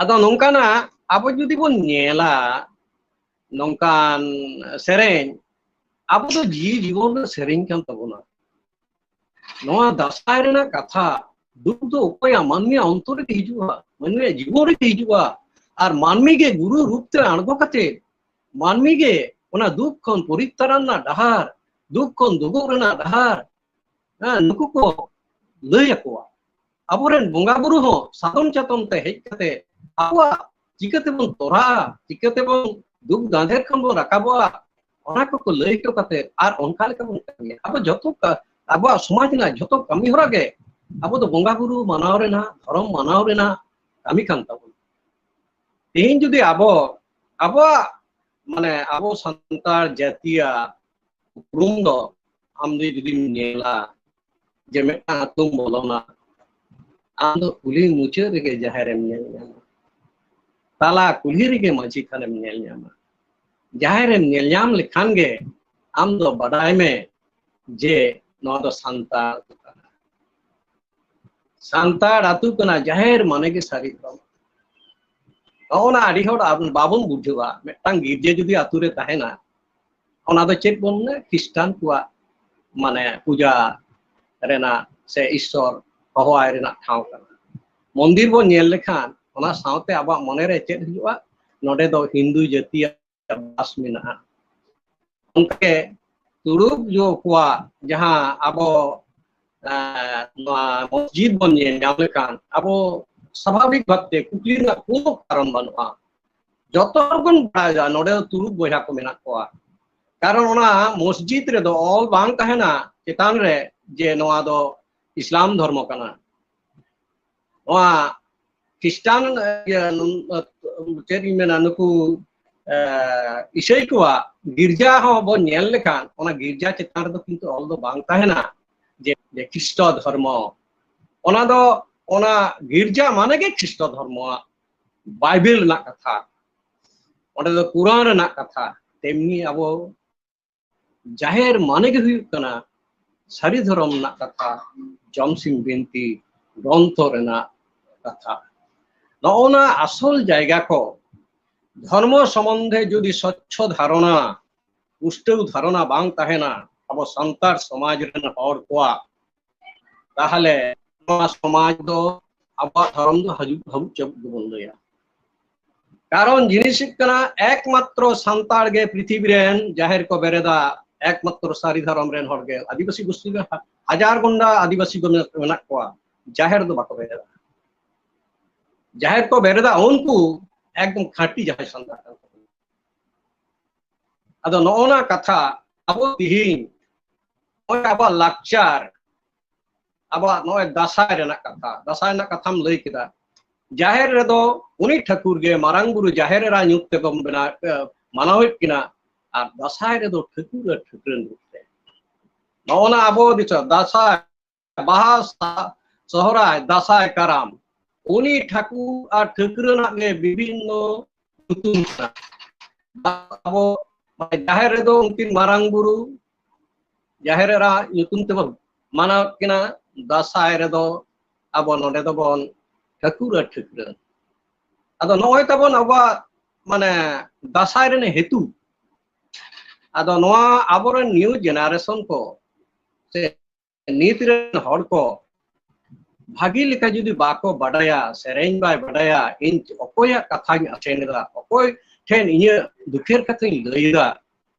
ᱟᱫᱚ ᱱᱚᱝᱠᱟᱱᱟᱜ ᱟᱵᱚ ᱡᱩᱫᱤ ᱵᱚᱱ ᱧᱮᱞᱟ, ᱱᱚᱝᱠᱟᱱ ᱥᱮᱨᱮᱧ, ᱟᱵᱚ ᱫᱚ ᱡᱤᱣᱤ ᱡᱤᱵᱚᱱ ᱨᱮ ᱥᱮᱨᱮᱧ ᱠᱟᱱ ᱛᱟᱵᱚᱱᱟ᱾ ᱱᱚᱣᱟ ᱫᱟᱸᱥᱟᱭ ᱨᱮᱱᱟᱜ ᱠᱟᱛᱷᱟ, ᱫᱩᱠ ᱫᱚ ᱚᱠᱚᱭᱟᱜ? ᱢᱟᱹᱱᱢᱤᱭᱟᱜ ᱚᱱᱛᱚᱨ ᱨᱮᱜᱮ ᱦᱤᱡᱩᱜᱼᱟ, ᱢᱟᱹᱱᱢᱤᱭᱟᱜ ᱡᱤᱵᱚᱱ ᱨᱮᱜᱮ ᱦᱤᱡᱩᱜᱼᱟ᱾ ᱟᱨ ᱢᱟᱹᱱᱢᱤ ᱜᱮ ᱜᱩᱨᱩ ᱨᱩᱯ ᱛᱮ ᱟᱬᱜᱚ ᱠᱟᱛᱮ, ᱢᱟᱹᱱᱢᱤ ᱜᱮ ᱚᱱᱟ ᱫᱩᱠ ᱠᱷᱚᱱ ᱯᱚᱨᱤᱛᱨᱟᱱ ᱨᱮᱱᱟᱜ ᱰᱟᱦᱟᱨ, ᱫᱩᱠ ᱠᱷᱚᱱ ᱫᱩᱜᱩᱜ ᱨᱮᱱᱟᱜ ᱰᱟᱦᱟᱨ, ᱦᱮᱸ, ᱱᱩᱠᱩ ᱠᱚ ᱞᱟᱹᱭ ᱟᱠᱚᱣᱟ᱾ ᱟᱵᱚᱨᱮᱱ ᱵᱚᱸᱜᱟ ᱵᱩᱨᱩ ᱦᱚᱸ ᱥᱟᱫᱚᱢ ᱪᱟᱛᱚᱢ ᱛᱮ ᱦᱮᱡ ᱠᱟᱛᱮ ᱟᱵᱚᱣᱟᱜ ᱪᱤᱠᱟᱹ ᱛᱮᱵᱚᱱ ᱛᱚᱨᱟᱜᱼᱟ, ᱪᱤᱠᱟᱹ ᱛᱮᱵᱚᱱ ᱫᱩᱠ ᱫᱟᱸᱫᱷᱮᱨ ᱠᱷᱚᱱ ᱵᱚᱱ ᱨᱟᱠᱟᱵᱚᱜᱼᱟ, ᱚᱱᱟ ᱠᱚᱠᱚ ᱞᱟᱹᱭ ᱦᱚᱴᱚ ᱠᱟᱛᱮ ᱟᱨ ᱚᱱᱠᱟ ᱞᱮᱠᱟ ᱵᱚᱱ ᱠᱟᱹᱢᱤᱭᱟ᱾ ᱟᱵᱚ ᱡᱚᱛᱚ ᱠᱟ-, ᱟᱵᱚᱣᱟᱜ ᱥᱚᱢᱟᱡᱽ ᱨᱮᱱᱟᱜ ᱡᱚᱛᱚ ᱠᱟᱹᱢᱤ ᱦᱚᱨᱟ ᱜᱮ ᱟᱵᱚ ᱫᱚ ᱵᱚᱸᱜᱟ ᱵᱩᱨᱩ ᱢᱟᱱᱟᱣ ᱨᱮᱱᱟᱜ, ᱫᱷᱚᱨᱚᱢ ᱢᱟᱱᱟᱣ ᱨᱮᱱᱟᱜ ᱠᱟᱹᱢᱤ ᱠᱟᱱ ᱛᱟᱵᱚᱱᱟ᱾ ᱛᱮᱦᱮᱧ ᱡᱩᱫᱤ ᱟᱵᱚ, ᱟᱵᱚᱣᱟᱜ, ᱢᱟᱱᱮ, ᱟᱵᱚ ᱥᱟᱱᱛᱟᱲ ᱡᱟᱹᱛᱤᱭᱟᱜ ᱩᱯᱨᱩᱢ ᱫᱚ ᱟᱢ ᱫᱚ ᱡᱩᱫᱤᱢ ᱧᱮᱞᱟ, ᱡᱮ ᱢᱤᱫᱴᱟᱝ ᱟᱹᱛᱩᱢ ᱵᱚᱞᱚᱱᱟ, ᱟᱢ ᱫᱚ ᱠᱩᱞᱦᱤ ᱢᱩᱪᱟᱹᱫ ᱨᱮᱜᱮ ᱡᱟᱦᱮᱨᱮᱢ ᱧᱮᱞ ᱧᱟᱢᱟ, ᱛᱟᱞᱟ ᱠᱩᱞᱦᱤ ᱨᱮᱜᱮ ᱢᱟᱹᱡᱷᱤ ᱛᱷᱟᱱᱮᱢ ᱧᱮᱞ ᱧᱟᱢᱟ᱾ ᱡᱟᱦᱮᱨᱮᱢ ᱧᱮᱞ ᱧᱟᱢ ᱞᱮᱠᱷᱟᱱ ᱜᱮ ᱟᱢ ᱫᱚ ᱵᱟᱰᱟᱭ ᱢᱮ ᱡᱮ ᱱᱚᱣᱟ ᱫᱚ ᱥᱟᱱᱛᱟᱲ ᱟᱹᱛᱩ ᱠᱟᱱᱟ᱾ ᱥᱟᱱᱛᱟᱲ ᱟᱹᱛᱩ ᱠᱟᱱᱟ, ᱡᱟᱦᱮᱨ ᱢᱟᱱᱮ ᱜᱮ ᱥᱟᱹᱨᱤ ᱫᱷᱚᱨᱚᱢ᱾ ᱱᱚᱜᱼᱚ ᱱᱟ ᱟᱹᱰᱤ ᱦᱚᱲ ᱟᱵ-, ᱵᱟᱵᱚᱱ ᱵᱩᱡᱷᱟᱹᱣᱟ᱾ ᱢᱤᱫᱴᱟᱝ ᱜᱤᱨᱡᱟᱹ ᱡᱩᱫᱤ ᱟᱹᱛᱩ ᱨᱮ ᱛᱟᱦᱮᱱᱟ, ᱚᱱᱟ ᱫᱚ ᱪᱮᱫ ᱵᱚᱱ ᱢᱮᱱᱟ? ᱠᱷᱨᱤᱥᱴᱟᱱ ᱠᱚᱣᱟᱜ, ᱢᱟᱱᱮ, ᱯᱩᱡᱟ ᱨᱮᱱᱟᱜ ᱥᱮ ᱤᱥᱥᱚᱨ ᱦᱚᱦᱚᱣᱟᱭ ᱨᱮᱱᱟᱜ ᱴᱷᱟᱶ ᱠᱟᱱᱟ᱾ ᱢᱚᱱᱫᱤᱨ ᱵᱚᱱ ᱧᱮᱞ ᱞᱮᱠᱷᱟᱱ ᱚᱱᱟ ᱥᱟᱶᱛᱮ ᱟᱵᱚᱣᱟᱜ ᱢᱚᱱᱮᱨᱮ ᱪᱮᱫ ᱦᱤᱡᱩᱜᱼᱟ? ᱱᱚᱰᱮ ᱫᱚ ᱦᱤᱱᱫᱩ ᱡᱟᱹᱛᱤᱭᱟᱜ ᱵᱟᱥ ᱢᱮᱱᱟᱜᱼᱟ᱾ ᱚᱱᱠᱟᱜᱮ ᱛᱩᱲᱩᱠ ᱡᱚ ᱠᱚᱣᱟᱜ ᱡᱟᱦᱟᱸ ᱟᱵᱚ, ᱮᱸ, ᱱᱚᱣᱟ ᱢᱚᱥᱡᱤᱫ ᱵᱚᱱ ᱧᱮᱞ ᱧᱟᱢ ᱞᱮᱠᱷᱟᱱ ᱟᱵᱚ ᱥᱟᱵᱷᱟᱵᱤᱠ ᱵᱷᱟᱵᱛᱮ ᱠᱩᱠᱞᱤ ᱨᱮᱱᱟᱜ ᱠᱳᱱᱳ ᱠᱟᱨᱚᱱ ᱵᱟᱹᱱᱩᱜᱼᱟ᱾ ᱡᱚᱛᱚ ᱦᱚᱲ ᱵᱚᱱ ᱵᱟᱲᱟᱭᱟ ᱱᱚᱰᱮ ᱫᱚ ᱛᱩᱲᱩᱠ ᱵᱚᱭᱦᱟ ᱠᱚ ᱢᱮᱱᱟᱜ ᱠᱚᱣᱟ, ᱠᱟᱨᱚᱱ ᱚᱱᱟ ᱢᱚᱥᱡᱤᱫ ᱨᱮᱫᱚ ᱚᱞ ᱵᱟᱝ ᱛᱟᱦᱮᱱᱟ ᱪᱮᱛᱟᱱ ᱨᱮ ᱡᱮ ᱱᱚᱣᱟ ᱫᱚ ᱤᱥᱞᱟᱢ ᱫᱷᱚᱨᱢᱚ ᱠᱟᱱᱟ᱾ ᱱᱚᱣᱟ ᱠᱷᱨᱤᱥᱴᱟᱱ, ᱤᱭᱟᱹ, ᱪᱮᱫ ᱤᱧ ᱢᱮᱱᱟ, ᱱᱩᱠᱩ, ᱮ, ᱤᱥᱟᱹᱭ ᱠᱚᱣᱟᱜ ᱜᱤᱨᱡᱟ ᱦᱚᱸ ᱵᱚᱱ ᱧᱮᱞ ᱞᱮᱠᱷᱟᱱ ᱚᱱᱟ ᱜᱤᱨᱡᱟ ᱪᱮᱛᱟᱱ ᱨᱮᱫᱚ ᱠᱤᱱᱛᱩ ᱚᱞ ᱫᱚ ᱵᱟᱝ ᱛᱟᱦᱮᱱᱟ ᱡᱮ, ᱡᱮ ᱠᱷᱨᱤᱥᱴᱚ ᱫᱷᱚᱨᱢᱚ᱾ ᱚᱱᱟ ᱫᱚ, ᱚᱱᱟ ᱜᱤᱨᱡᱟ ᱢᱟᱱᱮ ᱜᱮ ᱠᱷᱨᱤᱥᱴᱚ ᱫᱷᱚᱨᱢᱚᱣᱟᱜ, ᱵᱟᱭᱵᱮᱞ ᱨᱮᱱᱟᱜ ᱠᱟᱛᱷᱟ, ᱚᱸᱰᱮ ᱫᱚ ᱠᱩᱨᱟᱱ ᱨᱮᱱᱟᱜ ᱠᱟᱛᱷᱟ᱾ ᱛᱮᱢᱱᱤ ᱟᱵᱚ ᱡᱟᱦᱮᱨ ᱢᱟᱱᱮ ᱜᱮ ᱦᱩᱭᱩᱜ ᱠᱟᱱᱟ ᱥᱟᱹᱨᱤ ᱫᱷᱚᱨᱚᱢ ᱨᱮᱱᱟᱜ ᱠᱟᱛᱷᱟ, ᱡᱚᱢᱥᱤᱢ ᱵᱤᱱᱛᱤ ᱜᱨᱚᱱᱛᱷᱚ ᱨᱮᱱᱟᱜ ᱠᱟᱛᱷᱟ᱾ ᱱᱚᱜᱼᱚ ᱱᱟ ᱟᱥᱚᱞ ᱡᱟᱭᱜᱟ ᱠᱚ ᱫᱷᱚᱨᱢᱚ ᱥᱚᱢᱵᱚᱱᱫᱷᱮ ᱡᱩᱫᱤ ᱥᱚᱪᱪᱷᱚ ᱫᱷᱟᱨᱚᱱᱟ, ᱯᱩᱥᱴᱟᱹᱣ ᱫᱷᱟᱨᱚᱱᱟ ᱵᱟᱝ ᱛᱟᱦᱮᱱᱟ ᱟᱵᱚ ᱥᱟᱱᱛᱟᱲ ᱥᱚᱢᱟᱡᱽ ᱨᱮᱱ ᱦᱚᱲ ᱠᱚᱣᱟᱜ, ᱛᱟᱦᱚᱞᱮ ᱱᱚᱣᱟ ᱥᱚᱢᱟᱡᱽ ᱫᱚ ᱟᱵᱚᱣᱟᱜ ᱫᱷᱚᱨᱚᱢ ᱫᱚ ᱦᱟᱹᱡᱩᱜ ᱦᱟᱹᱵᱩᱜ ᱪᱟᱹᱵᱩᱜ ᱜᱮᱵᱚᱱ ᱞᱟᱹᱭᱟ᱾ ᱠᱟᱨᱚᱱ ᱡᱤᱱᱤᱥ ᱦᱩᱭᱩᱜ ᱠᱟᱱᱟ, ᱮᱠᱢᱟᱛᱨᱚ ᱥᱟᱱᱛᱟᱲ ᱜᱮ ᱯᱨᱤᱛᱷᱤᱵᱤ ᱨᱮᱱ ᱡᱟᱦᱮᱨ ᱠᱚ ᱵᱮᱨᱮᱫᱟ, ᱮᱠᱢᱟᱛᱨᱚ ᱥᱟᱹᱨᱤ ᱫᱷᱚᱨᱚᱢ ᱨᱮᱱ ᱦᱚᱲ ᱜᱮ᱾ ᱟᱹᱫᱤᱵᱟᱹᱥᱤ ᱜᱳᱥᱴᱤ ᱨᱮ ᱦᱟ-, ᱦᱟᱡᱟᱨ ᱜᱚᱱᱰᱟ ᱟᱹᱫᱤᱵᱟᱹᱥᱤ ᱠᱚ ᱢᱮᱱᱟᱜ, ᱢᱮᱱᱟᱜ ᱠᱚᱣᱟ, ᱡᱟᱦᱮᱨ ᱫᱚ ᱵᱟᱠᱚ ᱵᱮᱨᱮᱫᱟ᱾ ᱡᱟᱦᱮᱨ ᱠᱚ ᱵᱮᱨᱮᱫᱟ ᱩᱱᱠᱩ ᱮᱠᱫᱚᱢ ᱠᱷᱟᱹᱴᱤ ᱡᱟᱦᱮᱨ ᱥᱟᱱᱛᱟᱲ ᱠᱟᱱ ᱛᱟᱵᱚᱱᱟ᱾ ᱟᱫᱚ ᱱᱚᱜᱼᱚ ᱱᱟ ᱠᱟᱛᱷᱟ, ᱟᱵᱚ ᱛᱤᱦᱤᱧ ᱱᱚᱜᱼᱚᱭ ᱟᱵᱚᱣᱟᱜ ᱞᱟᱠᱪᱟᱨ, ᱟᱵᱚᱣᱟᱜ ᱱᱚᱜᱼᱚᱭ ᱫᱟᱸᱥᱟᱭ ᱨᱮᱱᱟᱜ ᱠᱟᱛᱷᱟ, ᱫᱟᱸᱥᱟᱭ ᱨᱮᱱᱟᱜ ᱠᱟᱛᱷᱟᱢ ᱞᱟᱹᱭ ᱠᱮᱫᱟ᱾ ᱡᱟᱦᱮᱨ ᱨᱮᱫᱚ ᱩᱱᱤ ᱴᱷᱟᱹᱠᱩᱨ ᱜᱮ ᱢᱟᱨᱟᱝ ᱵᱩᱨᱩ ᱡᱟᱦᱮᱨ ᱮᱨᱟ ᱧᱩᱛ ᱛᱮᱵᱚᱱ ᱵᱮᱱᱟᱣ, ᱮ, ᱢᱟᱱᱟᱣᱮᱫ ᱠᱤᱱᱟ, ᱟᱨ ᱫᱟᱸᱥᱟᱭ ᱨᱮᱫᱚ ᱴᱷᱟᱹᱠᱩᱨ ᱟᱨ ᱴᱷᱟᱹᱠᱨᱟᱹᱱ ᱨᱩᱯ ᱛᱮ᱾ ᱱᱚᱜᱼᱚ ᱱᱟ ᱟᱵᱚ ᱫᱤᱥᱚᱢ ᱫᱟᱸᱥᱟᱭ, ᱵᱟᱦᱟ, ᱥᱟ-, ᱥᱚᱦᱨᱟᱭ, ᱫᱟᱸᱥᱟᱭ, ᱠᱟᱨᱟᱢ, ᱩᱱᱤ ᱴᱷᱟᱹᱠᱩᱨ ᱟᱨ ᱴᱷᱟᱹᱠᱨᱟᱹᱱᱟᱜ ᱜᱮ ᱵᱤᱵᱷᱤᱱᱱᱚ ᱧᱩᱛᱩᱢ ᱠᱟᱱᱟ᱾ ᱟᱵᱚ ᱡᱟᱦᱮᱨ ᱨᱮᱫᱚ ᱩᱱᱠᱤᱱ ᱢᱟᱨᱟᱝ ᱵᱩᱨᱩ, ᱡᱟᱦᱮᱨ ᱮᱨᱟ ᱧᱩᱛᱩᱢ ᱛᱮᱵᱚᱱ ᱢᱟᱱᱟᱣᱮᱫ ᱠᱤᱱᱟ, ᱫᱟᱸᱥᱟᱭ ᱨᱮᱫᱚ ᱟᱵᱚ ᱱᱚᱰᱮ ᱫᱚᱵᱚᱱ ᱴᱷᱟᱹᱠᱩᱨ ᱟᱨ ᱴᱷᱟᱹᱠᱨᱟᱹᱱ᱾ ᱟᱫᱚ ᱱᱚᱜᱼᱚᱭ ᱛᱟᱵᱚᱱ ᱟᱵᱚᱣᱟᱜ ᱢᱟᱱᱮ ᱫᱟᱸᱥᱟᱭ ᱨᱮᱱᱟᱜ ᱦᱮᱛᱩ᱾ ᱟᱫᱚ ᱱᱚᱣᱟ ᱟᱵᱚᱨᱮᱱ new generation ᱠᱚ ᱥᱮ ᱱᱤᱛ ᱨᱮᱱ ᱦᱚᱲ ᱠᱚ ᱵᱷᱟᱹᱜᱤ ᱞᱮᱠᱟ ᱡᱩᱫᱤ ᱵᱟᱠᱚ ᱵᱟᱰᱟᱭᱟ, ᱥᱮᱨᱮᱧ ᱵᱟᱭ ᱵᱟᱰᱟᱭᱟ, ᱤᱧ ᱚᱠᱚᱭᱟᱜ ᱠᱟᱛᱷᱟᱧ ᱟᱥᱮᱱ ᱮᱫᱟ, ᱚᱠᱚᱭ ᱴᱷᱮᱱ ᱤᱧᱟᱹᱜ ᱫᱩᱠᱷᱮᱨ ᱠᱟᱛᱷᱟᱧ ᱞᱟᱹᱭ ᱮᱫᱟ,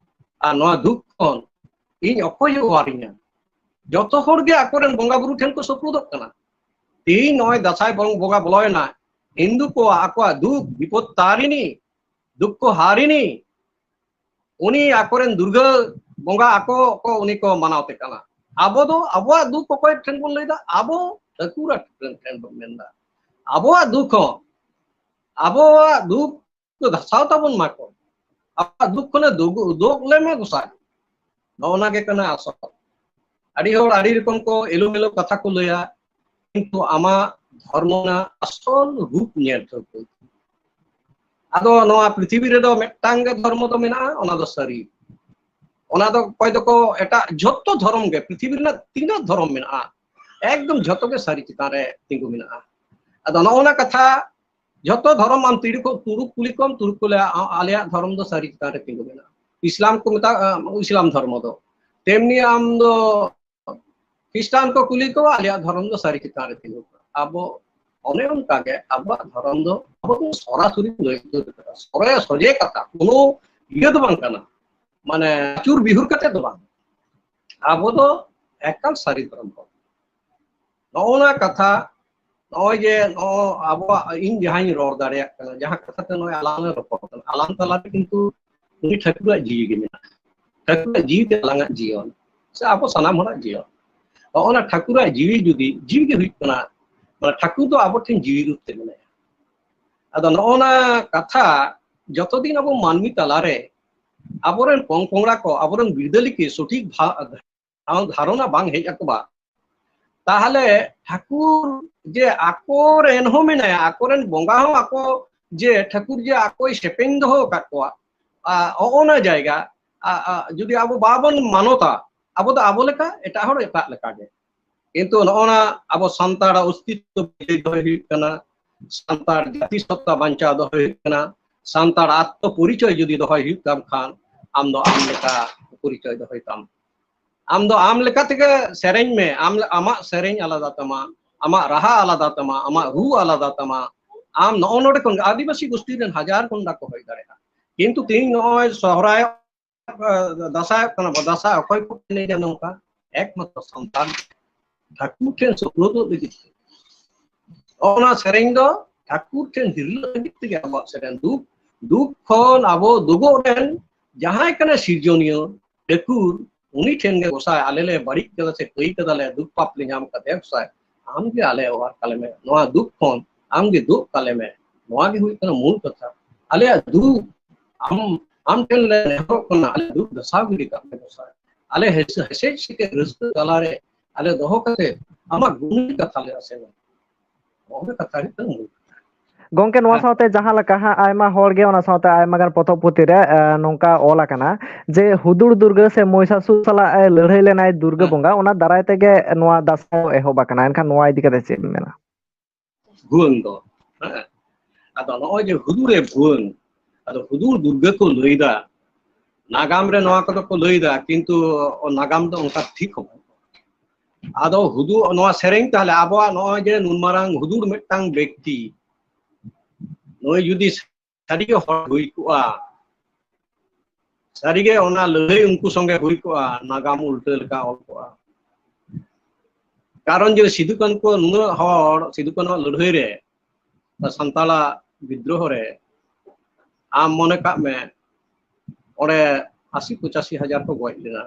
ᱟᱨ ᱱᱚᱣᱟ ᱫᱩᱠ ᱠᱷᱚᱱ ᱤᱧ ᱚᱠᱚᱭᱮ ᱚᱣᱟᱨᱤᱧᱟ? ᱡᱚᱛᱚ ᱦᱚᱲ ᱜᱮ ᱟᱠᱚᱨᱮᱱ ᱵᱚᱸᱜᱟ ᱵᱩᱨᱩ ᱴᱷᱮᱱ ᱠᱚ ᱥᱩᱯᱨᱩᱫᱚᱜ ᱠᱟᱱᱟ᱾ ᱛᱮᱦᱤᱧ ᱱᱚᱜᱼᱚᱭ ᱫᱟᱸᱥᱟᱭ ᱵᱚᱝ-, ᱵᱚᱸᱜᱟ ᱵᱚᱞᱚᱭᱮᱱᱟ, ᱦᱤᱱᱫᱩ ᱠᱚᱣᱟᱜ ᱟᱠᱚᱣᱟᱜ ᱫᱩᱠ ᱵᱤᱯᱚᱫ ᱛᱟᱨᱤᱱᱤ, ᱫᱩᱠᱠᱷᱚ ᱦᱟᱨᱤᱱᱤ, ᱩᱱᱤ ᱟᱠᱚᱨᱮᱱ ᱫᱩᱨᱜᱟᱹ ᱵᱚᱸᱜᱟ ᱟᱠᱚ ᱠᱚ ᱩᱱᱤ ᱠᱚ ᱢᱟᱱᱟᱣ ᱛᱮ ᱠᱟᱱᱟ᱾ ᱟᱵᱚ ᱫᱚ ᱟᱵᱚᱣᱟᱜ ᱫᱩᱠ ᱚᱠᱚᱭ ᱴᱷᱮᱱ ᱵᱚᱱ ᱞᱟᱹᱭᱫᱟ? ᱟᱵᱚ ᱴᱷᱟᱹᱠᱩᱨ ᱴᱷᱮᱱ ᱵᱚᱱ ᱢᱮᱱᱫᱟ᱾ ᱟᱵᱚᱣᱟᱜ ᱫᱩᱠ ᱦᱚᱸ, ᱟᱵᱚᱣᱟᱜ ᱫᱩᱠ ᱫᱚ ᱫᱷᱟᱥᱟᱣ ᱛᱟᱵᱚᱱ ᱢᱟᱠᱚ, ᱟᱵᱚᱣᱟᱜ ᱫᱩᱠ ᱠᱷᱚᱱᱮ ᱫᱩᱜ-, ᱩᱫᱩᱜ ᱞᱮᱢᱮ ᱜᱚᱸᱥᱟᱭ᱾ ᱱᱚᱜᱼᱚ ᱱᱟ ᱜᱮ ᱠᱟᱱᱟ ᱟᱥᱚᱞ᱾ ᱟᱹᱰᱤ ᱦᱚᱲ ᱟᱹᱰᱤ ᱨᱚᱠᱚᱢ ᱠᱚ ᱮᱞᱳᱢᱮᱞᱳ ᱠᱟᱛᱷᱟ ᱠᱚ ᱞᱟᱹᱭᱟ, ᱠᱤᱱᱛᱩ ᱟᱢᱟᱜ ᱫᱷᱚᱨᱢᱚ ᱨᱮᱱᱟᱜ ᱟᱥᱚᱞ ᱨᱩᱯ ᱧᱮᱞ ᱴᱷᱟᱹᱣᱠᱟᱹ᱾ ᱟᱫᱚ ᱱᱚᱣᱟ ᱯᱨᱤᱛᱷᱤᱵᱤ ᱨᱮᱫᱚ ᱢᱤᱫᱴᱟᱝ ᱜᱮ ᱫᱷᱚᱨᱢᱚ ᱫᱚ ᱢᱮᱱᱟᱜᱼᱟ, ᱚᱱᱟ ᱫᱚ ᱥᱟᱹᱨᱤ᱾ ᱚᱱᱟ ᱫᱚ ᱚᱠᱚᱭ ᱫᱚᱠᱚ ᱮᱴᱟᱜ ᱡᱷᱚᱛᱚ ᱫᱷᱚᱨᱚᱢ ᱜᱮ, ᱯᱨᱤᱛᱷᱤᱵᱤ ᱨᱮᱱᱟᱜ ᱛᱤᱱᱟᱹᱜ ᱫᱷᱚᱨᱚᱢ ᱢᱮᱱᱟᱜᱼᱟ, ᱮᱠᱫᱚᱢ ᱡᱷᱚᱛᱚ ᱜᱮ ᱥᱟᱹᱨᱤ ᱪᱮᱛᱟᱱ ᱨᱮ ᱛᱤᱸᱜᱩ ᱢᱮᱱᱟᱜᱼᱟ᱾ ᱟᱫᱚ ᱱᱚᱜᱼᱚ ᱱᱟ ᱠᱟᱛᱷᱟ, ᱡᱷᱚᱛᱚ ᱫᱷᱚᱨᱚᱢ ᱟᱢ ᱛᱤᱨᱩ-, ᱛᱩᱲᱩᱠ ᱠᱩᱞᱤ ᱠᱚᱢ, ᱛᱩᱲᱩᱠ ᱠᱚ ᱞᱟᱹᱭᱟ, "ᱟ-, ᱟᱞᱮᱭᱟᱜ ᱫᱷᱚᱨᱚᱢ ᱫᱚ ᱥᱟᱹᱨᱤ ᱪᱮᱛᱟᱱ ᱨᱮ ᱛᱤᱸᱜᱩ ᱢᱮᱱᱟᱜᱼᱟ᱾" ᱤᱥᱞᱟᱢ ᱠᱚ ᱢᱮᱛᱟᱜᱼᱟ, ᱟ, ᱤᱥᱞᱟᱢ ᱫᱷᱚᱨᱢᱚ ᱫᱚ᱾ ᱛᱮᱢᱱᱤ ᱟᱢ ᱫᱚ ᱠᱷᱨᱤᱥᱴᱟᱱ ᱠᱚ ᱠᱩᱞᱤ ᱠᱚᱣᱟ, "ᱟᱞᱮᱭᱟᱜ ᱫᱷᱚᱨᱚᱢ ᱫᱚ ᱥᱟᱹᱨᱤ ᱪᱮᱛᱟᱱ ᱨᱮ ᱛᱤᱸᱜᱩ ᱠᱟᱱᱟ᱾" ᱟᱵᱚ ᱚᱱᱮ ᱚᱱᱠᱟ ᱜᱮ ᱟᱵᱚᱣᱟᱜ ᱫᱷᱚᱨᱚᱢ ᱫᱚ, ᱟᱵᱚ ᱫᱚ ᱥᱚᱨᱟᱥᱚᱨᱤ ᱞᱟᱹᱭ ᱩᱛᱟᱹᱨ ᱠᱟᱫᱟ, ᱥᱚᱨᱮ ᱥᱚᱡᱷᱮ ᱠᱟᱛᱷᱟ, ᱠᱳᱱᱳ ᱤᱭᱟᱹ ᱫᱚ ᱵᱟᱝ ᱠᱟᱱᱟ, ᱢᱟᱱᱮ ᱟᱹᱪᱩᱨ ᱵᱤᱦᱩᱨ ᱠᱟᱛᱮ ᱫᱚ ᱵᱟᱝ᱾ ᱟᱵᱚ ᱫᱚ ᱮᱠᱟᱞ ᱥᱟᱹᱨᱤ ᱫᱷᱚᱨᱚᱢ ᱦᱚᱲ᱾ ᱱᱚᱜᱼᱚ ᱱᱟ ᱠᱟᱛᱷᱟ, ᱱᱚᱜᱼᱚᱭ ᱡᱮ ᱱᱚᱜᱼᱚ ᱟᱵᱚᱣᱟᱜ, ᱤᱧ ᱡᱟᱦᱟᱸᱧ ᱨᱚᱲ ᱫᱟᱲᱮᱭᱟᱜ ᱠᱟᱱᱟ, ᱡᱟᱦᱟᱸ ᱠᱟᱛᱷᱟ ᱛᱮ ᱱᱚᱜᱼᱚᱭ ᱟᱞᱟᱝ ᱞᱮ ᱨᱚᱯᱚᱲ ᱠᱟᱱᱟ, ᱟᱞᱟᱝ ᱛᱟᱞᱟᱨᱮ ᱠᱤᱱᱛᱩ ᱩᱱᱤ ᱴᱷᱟᱹᱠᱩᱨᱟᱜ ᱡᱤᱣᱤ ᱜᱮ ᱢᱮᱱᱟᱜᱼᱟ᱾ ᱴᱷᱟᱹᱠᱩᱨᱟᱜ ᱡᱤᱣᱤ ᱛᱮ ᱟᱞᱟᱝᱟᱜ ᱡᱤᱭᱚᱱ, ᱥᱮ ᱟᱵᱚ ᱥᱟᱱᱟᱢ ᱦᱚᱲᱟᱜ ᱡᱤᱭᱚᱱ᱾ ᱱᱚᱜᱼᱚ ᱱᱟ ᱴᱷᱟᱹᱠᱩᱨᱟᱜ ᱡᱤᱣᱤ ᱡᱩᱫᱤ, ᱡᱤᱣᱤ ᱜᱮ ᱦᱩᱭᱩᱜ ᱠᱟᱱᱟ, ᱢᱟᱱᱮ ᱴᱷᱟᱹᱠᱩᱨ ᱫᱚ ᱟᱵᱚ ᱴᱷᱮᱱ ᱡᱤᱣᱤ ᱨᱩᱯ ᱛᱮ ᱢᱮᱱᱟᱭᱟ᱾ ᱟᱫᱚ ᱱᱚᱜᱼᱚ ᱱᱟ ᱠᱟᱛᱷᱟ ᱡᱚᱛᱚ ᱫᱤᱱ ᱟᱵᱚ ᱢᱟᱹᱱᱢᱤ ᱛᱟᱞᱟᱨᱮ ᱟᱵᱚᱨᱮᱱ ᱯᱚᱝ ᱯᱚᱝᱲᱟ ᱠᱚ, ᱟᱵᱚᱨᱮᱱ ᱵᱤᱨᱫᱟᱹᱞᱤ ᱠᱚ ᱥᱚᱴᱷᱤᱠ ᱵᱷᱟ-, ᱫᱷᱟᱨᱚ-, ᱫᱷᱟᱨᱚᱱᱟ ᱵᱟᱝ ᱦᱮᱡ ᱟᱠᱚᱣᱟ, ᱛᱟᱦᱚᱞᱮ ᱴᱷᱟᱹᱠᱩᱨ ᱡᱮ ᱟᱠᱚᱨᱮᱱ ᱦᱚᱸ ᱢᱮᱱᱟᱭᱟ, ᱟᱠᱚᱨᱮᱱ ᱵᱚᱸᱜᱟ ᱦᱚᱸ ᱟᱠᱚ ᱡᱮ ᱴᱷᱟᱹᱠᱩᱨ ᱡᱮ ᱟᱠᱚᱭ ᱥᱮᱯᱮᱧ ᱫᱚᱦᱚ ᱟᱠᱟᱫ ᱠᱚᱣᱟ, ᱟ, ᱚᱜᱼᱚᱱᱟ ᱡᱟᱭᱜᱟ, ᱟ, ᱟ, ᱡᱩᱫᱤ ᱟᱵᱚ ᱵᱟᱵᱚᱱ ᱢᱟᱱᱚᱛᱟ, ᱟᱵᱚ ᱫᱚ ᱟᱵᱚ ᱞᱮᱠᱟ, ᱮᱴᱟᱜ ᱦᱚᱲ ᱮᱴᱟᱜ ᱞᱮᱠᱟ ᱜᱮ᱾ ᱠᱤᱱᱛᱩ ᱱᱚᱜᱼᱚ ᱱᱟ ᱟᱵᱚ ᱥᱟᱱᱛᱟᱲᱟᱜ ᱚᱥᱛᱤᱛᱛᱚ ᱵᱤᱡᱚᱭ ᱫᱚᱦᱚᱭ ᱦᱩᱭᱩᱜ ᱠᱟᱱᱟ, ᱥᱟᱱᱛᱟᱲ ᱡᱟᱹᱛᱤ ᱥᱚᱛᱛᱟ ᱵᱟᱧᱪᱟᱣ ᱫᱚᱦᱚᱭ ᱦᱩᱭᱩᱜ ᱠᱟᱱᱟ, ᱥᱟᱱᱛᱟᱲ ᱟᱛᱢᱚ ᱯᱚᱨᱤᱪᱚᱭ ᱡᱩᱫᱤ ᱫᱚᱦᱚᱭ ᱦᱩᱭᱩᱜ ᱛᱟᱢ ᱠᱷᱟᱱ, ᱟᱢ ᱫᱚ ᱟᱢ ᱞᱮᱠᱟ ᱯᱚᱨᱤᱪᱚᱭ ᱫᱚᱦᱚᱭ ᱛᱟᱢ᱾ ᱟᱢ ᱫᱚ ᱟᱢ ᱞᱮᱠᱟ ᱛᱮᱜᱮ ᱥᱮᱨᱮᱧ ᱢᱮ, ᱟᱢ ᱟᱢᱟᱜ ᱥᱮᱨᱮᱧ ᱟᱞᱟᱫᱟ ᱛᱟᱢᱟ, ᱟᱢᱟᱜ ᱨᱟᱦᱟ ᱟᱞᱟᱫᱟ ᱛᱟᱢᱟ, ᱟᱢᱟᱜ ᱨᱩ ᱟᱞᱟᱫᱟ ᱛᱟᱢᱟ᱾ ᱟᱢ ᱱᱚᱜᱼᱚ ᱱᱚᱰᱮ ᱠᱷᱚᱱ ᱜᱮ ᱟᱹᱫᱤᱵᱟᱹᱥᱤ ᱜᱳᱥᱴᱤ ᱨᱮᱱ ᱦᱟᱡᱟᱨ ᱠᱚᱸᱰᱟ ᱠᱚ ᱦᱩᱭ ᱫᱟᱲᱮᱭᱟᱜᱼᱟ, ᱠᱤᱱᱛᱩ ᱛᱮᱦᱮᱧ ᱱᱚᱜᱼᱚᱭ ᱥᱚᱦᱨᱟᱭ, ᱫᱟᱸᱥᱟᱭᱚᱜ ᱠᱟᱱᱟ ᱵᱚ, ᱫᱟᱸᱥᱟᱭ ᱚᱠᱚᱭ ᱠᱚ ᱮᱱᱮᱡᱟ ᱱᱚᱝᱠᱟ? ᱮᱠᱢᱟᱛᱨᱚ ᱥᱟᱱᱛᱟᱲ ᱴᱷᱟᱹᱠᱩᱨ ᱴᱷᱮᱱ ᱥᱩᱯᱨᱩᱫᱚᱜ ᱞᱟᱹᱜᱤᱫ ᱛᱮ᱾ ᱚᱱᱟ ᱥᱮᱨᱮᱧ ᱫᱚ ᱴᱷᱟᱹᱠᱩᱨ ᱴᱷᱮᱱ ᱦᱤᱨᱞᱟᱹ ᱞᱟᱹᱜᱤᱫ ᱛᱮᱜᱮ ᱟᱵᱚᱣᱟᱜ ᱥᱮᱨᱮᱧ᱾ ᱫᱩᱠ, ᱫᱩᱠ ᱠᱷᱚᱱ ᱟᱵᱚ ᱫᱩᱜᱚᱜ ᱨᱮᱱ ᱡᱟᱦᱟᱸᱭ ᱠᱟᱱᱟ ᱥᱤᱨᱡᱚᱱᱤᱭᱟᱹ ᱴᱷᱟᱹᱠᱩᱨ, ᱩᱱᱤ ᱴᱷᱮᱱ ᱜᱮ, "ᱜᱚᱸᱥᱟᱭ, ᱟᱞᱮ ᱞᱮ ᱵᱟᱹᱲᱤᱡ ᱠᱟᱫᱟ ᱥᱮ ᱠᱟᱹᱭ ᱠᱟᱫᱟ ᱞᱮ, ᱫᱩᱠ ᱯᱟᱯ ᱞᱮ ᱧᱟᱢ ᱠᱟᱫᱟ, ᱜᱚᱸᱥᱟᱭ, ᱟᱢ ᱜᱮ ᱟᱞᱮ ᱚᱣᱟᱨ ᱠᱟᱞᱮ ᱢᱮ, ᱱᱚᱣᱟ ᱫᱩᱠ ᱠᱷᱚᱱ ᱟᱢ ᱜᱮ ᱫᱩᱜ ᱠᱟᱞᱮ ᱢᱮ, ᱱᱚᱣᱟ ᱜᱮ ᱦᱩᱭᱩᱜ ᱠᱟᱱᱟ ᱢᱩᱞ ᱠᱟᱛᱷᱟ, ᱟᱞᱮᱭᱟᱜ ᱫᱩᱠ ᱟᱢ, ᱟᱢ ᱴᱷᱮᱱ ᱞᱮ ᱱᱮᱦᱚᱨᱚᱜ ᱠᱟᱱᱟ, ᱟᱞᱮ ᱫᱩᱠ ᱜᱷᱟᱥᱟᱣ ᱜᱤᱰᱤ ᱠᱟᱜ ᱢᱮ ᱜᱚᱸᱥᱟᱭ, ᱟᱞᱮ ᱦᱮᱥ-, ᱦᱮᱥᱮᱡ ᱥᱮᱠᱮᱡ ᱨᱟᱹᱥᱠᱟᱹ ᱛᱟᱞᱟᱨᱮ ᱟᱞᱮ ᱫᱚᱦᱚ ᱠᱟᱛᱮ ᱟᱢᱟᱜ ᱜᱩᱱ ᱠᱟᱛᱷᱟ ᱞᱮ ᱟᱥᱮᱱᱟ᱾" ᱱᱚᱜᱼᱚ ᱱᱚᱣᱟ ᱠᱟᱛᱷᱟ ᱦᱩᱭᱩᱜ ᱠᱟᱱᱟ ᱢᱩᱞ ᱠᱟᱛᱷᱟ᱾ ᱜᱚᱝᱠᱮ, ᱱᱚᱣᱟ ᱦᱮᱸ᱾ ᱥᱟᱶᱛᱮ ᱡᱟᱦᱟᱸ ᱞᱮᱠᱟ ᱦᱟᱸᱜ ᱟᱭᱢᱟ ᱦᱚᱲ ᱜᱮ ᱚᱱᱟ ᱥᱟᱶᱛᱮ ᱟᱭᱢᱟ ᱜᱟᱱ ᱯᱚᱛᱚᱵ ᱯᱩᱛᱷᱤ ᱨᱮ, ᱮ, ᱱᱚᱝᱠᱟ ᱚᱞ ᱟᱠᱟᱱᱟ ᱡᱮ ᱦᱩᱫᱩᱲ ᱫᱩᱨᱜᱟᱹ ᱥᱮ ᱢᱚᱦᱤᱥᱟᱥᱩᱨ ᱥᱟᱞᱟᱜ ᱮ ᱞᱟᱹᱲᱦᱟᱹᱭ ᱞᱮᱱᱟᱭ ᱫᱩᱨᱜᱟᱹ ᱦᱮᱸ᱾ ᱵᱚᱸᱜᱟ, ᱚᱱᱟ ᱫᱟᱨᱟᱭ ᱛᱮᱜᱮ ᱱᱚᱣᱟ ᱫᱟᱸᱥᱟᱭ ᱮᱦᱚᱵ ᱟᱠᱟᱱᱟ᱾ ᱮᱱᱠᱷᱟᱱ ᱱᱚᱣᱟ ᱤᱫᱤ ᱠᱟᱛᱮ ᱪᱮᱫ ᱮᱢ ᱢᱮᱱᱟ? ᱵᱷᱩᱣᱟᱹᱝ ᱫᱚ, ᱦᱮᱸ, ᱟᱫᱚ ᱱᱚᱜᱼᱚᱭ ᱡᱮ ᱦᱩᱫᱩᱲᱮ ᱵᱷᱩᱣᱟᱹᱝ, ᱟᱫᱚ ᱦᱩᱫᱩᱲ ᱫᱩᱨᱜᱟᱹ ᱠᱚ ᱞᱟᱹᱭᱫᱟ, ᱱᱟᱜᱟᱢ ᱨᱮ ᱱᱚᱣᱟ ᱠᱚᱫᱚ ᱠᱚ ᱞᱟᱹᱭᱫᱟ, ᱠᱤᱱᱛᱩ ᱱᱟᱜᱟᱢ ᱫᱚ ᱚᱱᱠᱟ ᱴᱷᱤᱠ ᱦᱚᱸ ᱵᱟᱹᱱᱩᱜᱼᱟ᱾ ᱟᱫᱚ ᱦᱩᱫᱩᱲ, ᱱᱚᱣᱟ ᱥᱮᱨᱮᱧ ᱛᱟᱦᱞᱮ ᱟᱵᱚᱣᱟᱜ ᱱᱚᱜᱼᱚᱭ ᱡᱮ ᱱᱩᱱ ᱢᱟᱨᱟᱝ ᱦᱩᱫᱩᱲ ᱢᱤᱫᱴᱟᱝ ᱵᱮᱠᱛᱤ, ᱱᱩᱭ ᱡᱩᱫᱤ ᱥᱟᱹᱨᱤᱜᱮ ᱦᱚᱲ ᱦᱩᱭ ᱠᱚᱜᱼᱟ, ᱥᱟᱹᱨᱤᱜᱮ ᱚᱱᱟ ᱞᱟᱹᱲᱦᱟᱹᱭ ᱩᱱᱠᱩ ᱥᱚᱸᱜᱮ ᱦᱩᱭ ᱠᱚᱜᱼᱟ, ᱱᱟᱜᱟᱢ ᱩᱞᱴᱟᱹ ᱞᱮᱠᱟ ᱚᱞ ᱠᱚᱜᱼᱟ᱾ ᱠᱟᱨᱚᱱ ᱡᱮ ᱥᱤᱫᱩ ᱠᱟᱹᱱᱦᱩ ᱠᱚ ᱱᱩᱱᱟᱹᱜ ᱦᱚᱲ ᱥᱤᱫᱩ ᱠᱟᱹᱱᱦᱩᱣᱟᱜ ᱞᱟᱹᱲᱦᱟᱹᱭ ᱨᱮ, ᱥᱟᱱᱛᱟᱲᱟᱜ ᱵᱤᱫᱽᱨᱳᱦᱚ ᱨᱮ, ᱟᱢ ᱢᱚᱱᱮ ᱠᱟᱜ ᱢᱮ ᱚᱸᱰᱮ ᱟᱥᱤ ᱯᱚᱸᱪᱟᱥᱤ ᱦᱟᱡᱟᱨ ᱠᱚ ᱜᱚᱡ ᱞᱮᱱᱟ᱾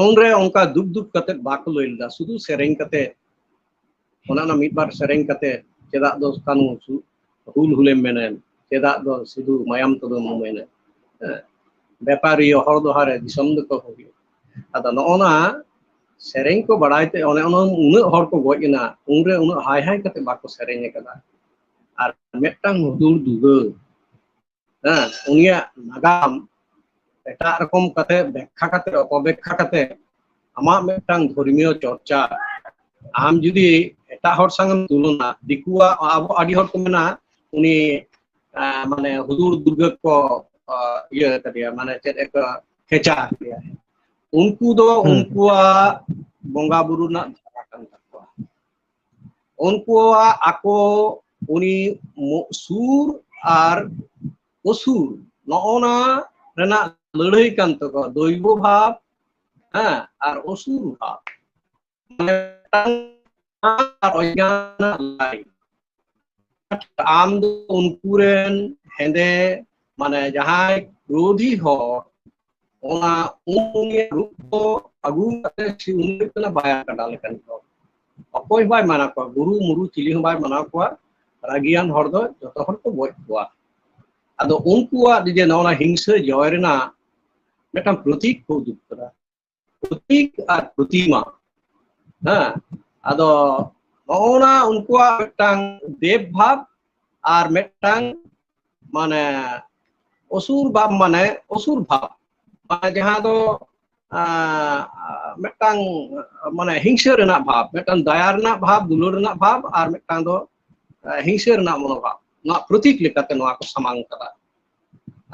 ᱩᱱᱨᱮ ᱚᱱᱠᱟ ᱫᱩᱠ ᱫᱩᱠ ᱠᱟᱛᱮ ᱵᱟᱠᱚ ᱞᱟᱹᱭ ᱞᱮᱫᱟ, ᱥᱩᱫᱷᱩ ᱥᱮᱨᱮᱧ ᱠᱟᱛᱮ, ᱚᱱᱟ ᱚᱱᱟ ᱢᱤᱫ ᱵᱟᱨ ᱥᱮᱨᱮᱧ ᱠᱟᱛᱮ, ᱪᱮᱫᱟᱜ ᱫᱚ ᱠᱟᱹᱱᱦᱩ ᱥᱩ-, ᱦᱩᱞ ᱦᱩᱞᱮᱢ ᱢᱮᱱᱮᱫ, ᱪᱮᱫᱟᱜ ᱫᱚ ᱥᱤᱫᱷᱩ ᱢᱟᱭᱟᱢ ᱛᱮᱫᱚᱢ ᱩᱢᱮᱱᱮᱫ, ᱦᱮᱸ, ᱵᱮᱯᱟᱨᱤᱭᱟᱹ ᱦᱚᱲ ᱫᱚᱦᱟᱨᱮ ᱫᱤᱥᱚᱢ ᱫᱚᱠᱚ ᱦᱩᱭᱩᱜ᱾ ᱟᱫᱚ ᱱᱚᱜᱼᱚ ᱱᱟ ᱥᱮᱨᱮᱧ ᱠᱚ ᱵᱟᱲᱟᱭ ᱛᱮ ᱚᱱᱮ ᱚᱱᱟ ᱩᱱᱟᱹᱜ ᱦᱚᱲ ᱠᱚ ᱜᱚᱡ ᱮᱱᱟ, ᱩᱱᱨᱮ ᱩᱱᱟᱹᱜ ᱦᱟᱭ ᱦᱟᱭ ᱠᱟᱛᱮ ᱵᱟᱠᱚ ᱥᱮᱨᱮᱧ ᱟᱠᱟᱫᱟ᱾ ᱟᱨ ᱢᱤᱫᱴᱟᱝ ᱦᱩᱫᱩᱲ ᱫᱩᱨᱜᱟᱹ, ᱦᱮᱸ, ᱩᱱᱤᱭᱟᱜ ᱱᱟᱜᱟᱢ ᱮᱴᱟᱜ ᱨᱚᱠᱚᱢ ᱠᱟᱛᱮ ᱵᱮᱠᱠᱷᱟ ᱠᱟᱛᱮ, ᱚᱯᱚᱵᱮᱠᱠᱷᱟ ᱠᱟᱛᱮ, ᱟᱢᱟᱜ ᱢᱤᱫᱴᱟᱝ ᱫᱷᱚᱨᱢᱤᱭᱚ ᱪᱚᱨᱪᱟ, ᱟᱢ ᱡᱩᱫᱤ ᱮᱴᱟᱜ ᱦᱚᱲ ᱥᱟᱝ ᱮᱢ ᱛᱩᱞᱚᱱᱟ, ᱫᱤᱠᱩᱣᱟᱜ, ᱟᱵᱚ ᱟᱹᱰᱤ ᱦᱚᱲ ᱠᱚ ᱢᱮᱱᱟ ᱩᱱᱤ, ᱟᱸ, ᱢᱟᱱᱮ ᱦᱩᱫᱩᱲ ᱫᱩᱨᱜᱟᱹ ᱠᱚ, ᱟᱸ, ᱤᱭᱟᱹ ᱠᱟᱫᱮᱭᱟ, ᱢᱟᱱᱮ ᱪᱮᱫ ᱮ ᱠᱚ ᱠᱷᱮᱪᱟ ᱠᱮᱫᱮᱭᱟ᱾ ᱩᱱᱠᱩ ᱫᱚ ᱦᱩᱸ᱾ ᱩᱱᱠᱩᱣᱟᱜ ᱵᱚᱸᱜᱟ ᱵᱩᱨᱩ ᱨᱮᱱᱟᱜ ᱫᱷᱟᱨᱟ ᱠᱟᱱ ᱛᱟᱠᱚᱣᱟ᱾ ᱩᱱᱠᱩᱣᱟᱜ ᱟᱠᱚ ᱩᱱᱤ ᱢᱚ-, ᱥᱩᱨ ᱟᱨ ᱚᱥᱩᱨ, ᱱᱚᱜᱼᱚ ᱱᱟ ᱨᱮᱱᱟᱜ ᱞᱟᱹᱲᱦᱟᱹᱭ ᱠᱟᱱ ᱛᱟᱠᱚᱣᱟ, ᱫᱚᱭᱵᱚ ᱵᱷᱟᱵᱽ, ᱦᱮᱸ, ᱟᱨ ᱚᱥᱩᱨ ᱵᱷᱟᱵᱽ᱾ ᱢᱟᱱᱮ, ᱢᱤᱫᱴᱟᱝ ᱟᱨ ᱚᱡᱽᱧᱟᱱ ᱨᱮᱱᱟᱜ ᱞᱟᱹᱲᱦᱟᱹᱭ᱾ ᱟᱢ ᱫᱚ ᱩᱱᱠᱩ ᱨᱮᱱ ᱦᱮᱸᱫᱮ, ᱢᱟᱱᱮ, ᱡᱟᱦᱟᱸᱭ ᱠᱨᱳᱫᱷᱤ ᱦᱚᱲ, ᱚᱱᱟ ᱩᱱᱤᱭᱟᱜ ᱨᱩᱯ ᱠᱚ ᱟᱹᱜᱩ ᱠᱟᱛᱮ ᱥᱮ ᱩᱱᱤ ᱦᱩᱭᱩᱜ ᱠᱟᱱᱟ ᱵᱟᱭᱟᱨ ᱠᱟᱰᱟ ᱞᱮᱠᱟᱱ ᱦᱚᱲ᱾ ᱚᱠᱚᱭ ᱦᱚᱸ ᱵᱟᱭ ᱢᱟᱱᱟ ᱠᱚᱣᱟ, ᱜᱩᱨᱩ ᱢᱩᱨᱩ ᱪᱤᱞᱤ ᱦᱚᱸ ᱵᱟᱭ ᱢᱟᱱᱟ ᱠᱚᱣᱟ᱾ ᱨᱟᱹᱜᱤᱭᱟᱱ ᱦᱚᱲ ᱫᱚ ᱡᱚᱛᱚ ᱦᱚᱲ ᱠᱚ ᱜᱚᱡ ᱠᱚᱣᱟ᱾ ᱟᱫᱚ ᱩᱱᱠᱩᱣᱟᱜ ᱡᱩᱫᱤ ᱱᱚᱜᱼᱚ ᱱᱟ ᱦᱤᱝᱥᱟᱹ ᱡᱚᱭ ᱨᱮᱱᱟᱜ ᱢᱤᱫᱴᱟᱝ ᱯᱨᱚᱛᱤᱠ ᱠᱚ ᱩᱫᱩᱜ ᱠᱟᱫᱟ, ᱯᱨᱚᱛᱤᱠ ᱟᱨ ᱯᱨᱚᱛᱤᱢᱟ᱾ ᱦᱮᱸ, ᱟᱫᱚ ᱱᱚᱜᱼᱚ ᱱᱟ ᱩᱱᱠᱩᱣᱟᱜ ᱢᱤᱫᱴᱟᱝ ᱫᱮᱵ ᱵᱷᱟᱵᱽ ᱟᱨ ᱢᱤᱫᱴᱟᱝ, ᱢᱟᱱᱮ, ᱚᱥᱩᱨ ᱵᱷᱟᱵᱽ, ᱢᱟᱱᱮ ᱚᱥᱩᱨ ᱵᱷᱟᱵᱽ, ᱢᱟᱱᱮ ᱡᱟᱦᱟᱸ ᱫᱚ, ᱟᱸ, ᱢᱤᱫᱴᱟᱝ, ᱢᱟᱱᱮ, ᱦᱤᱝᱥᱟᱹ ᱨᱮᱱᱟᱜ ᱵᱷᱟᱵᱽ, ᱢᱤᱫᱴᱟᱝ ᱫᱟᱭᱟ ᱨᱮᱱᱟᱜ ᱵᱷᱟᱵᱽ, ᱫᱩᱞᱟᱹᱲ ᱨᱮᱱᱟᱜ ᱵᱷᱟᱵᱽ, ᱟᱨ ᱢᱤᱫᱴᱟᱝ ᱫᱚ, ᱟᱸ, ᱦᱤᱝᱥᱟᱹ ᱨᱮᱱᱟᱜ ᱢᱚᱱᱳᱵᱷᱟᱵᱽ, ᱱᱚᱣᱟ ᱯᱨᱚᱛᱤᱠ ᱞᱮᱠᱟᱛᱮ ᱱᱚᱣᱟ ᱠᱚ ᱥᱟᱢᱟᱝ ᱠᱟᱫᱟ᱾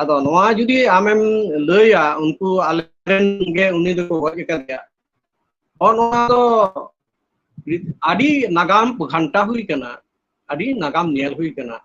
ᱟᱫᱚ ᱱᱚᱣᱟ ᱡᱩᱫᱤ ᱟᱢᱮᱢ ᱞᱟᱹᱭᱟ, ᱩᱱᱠᱩ ᱟᱞᱮᱨᱮᱱ ᱜᱮ ᱩᱱᱤ ᱫᱚᱠᱚ ᱜᱚᱡ ᱟᱠᱟᱫᱮᱭᱟ, ᱦᱚᱸ, ᱱᱚᱣᱟ ᱫᱚ ᱟᱹᱰᱤ ᱱᱟᱜᱟᱢ ᱜᱷᱟᱱᱴᱟ ᱦᱩᱭ ᱠᱟᱱᱟ, ᱟᱹᱰᱤ ᱱᱟᱜᱟᱢ ᱧᱮᱞ ᱦᱩᱭ ᱠᱟᱱᱟ᱾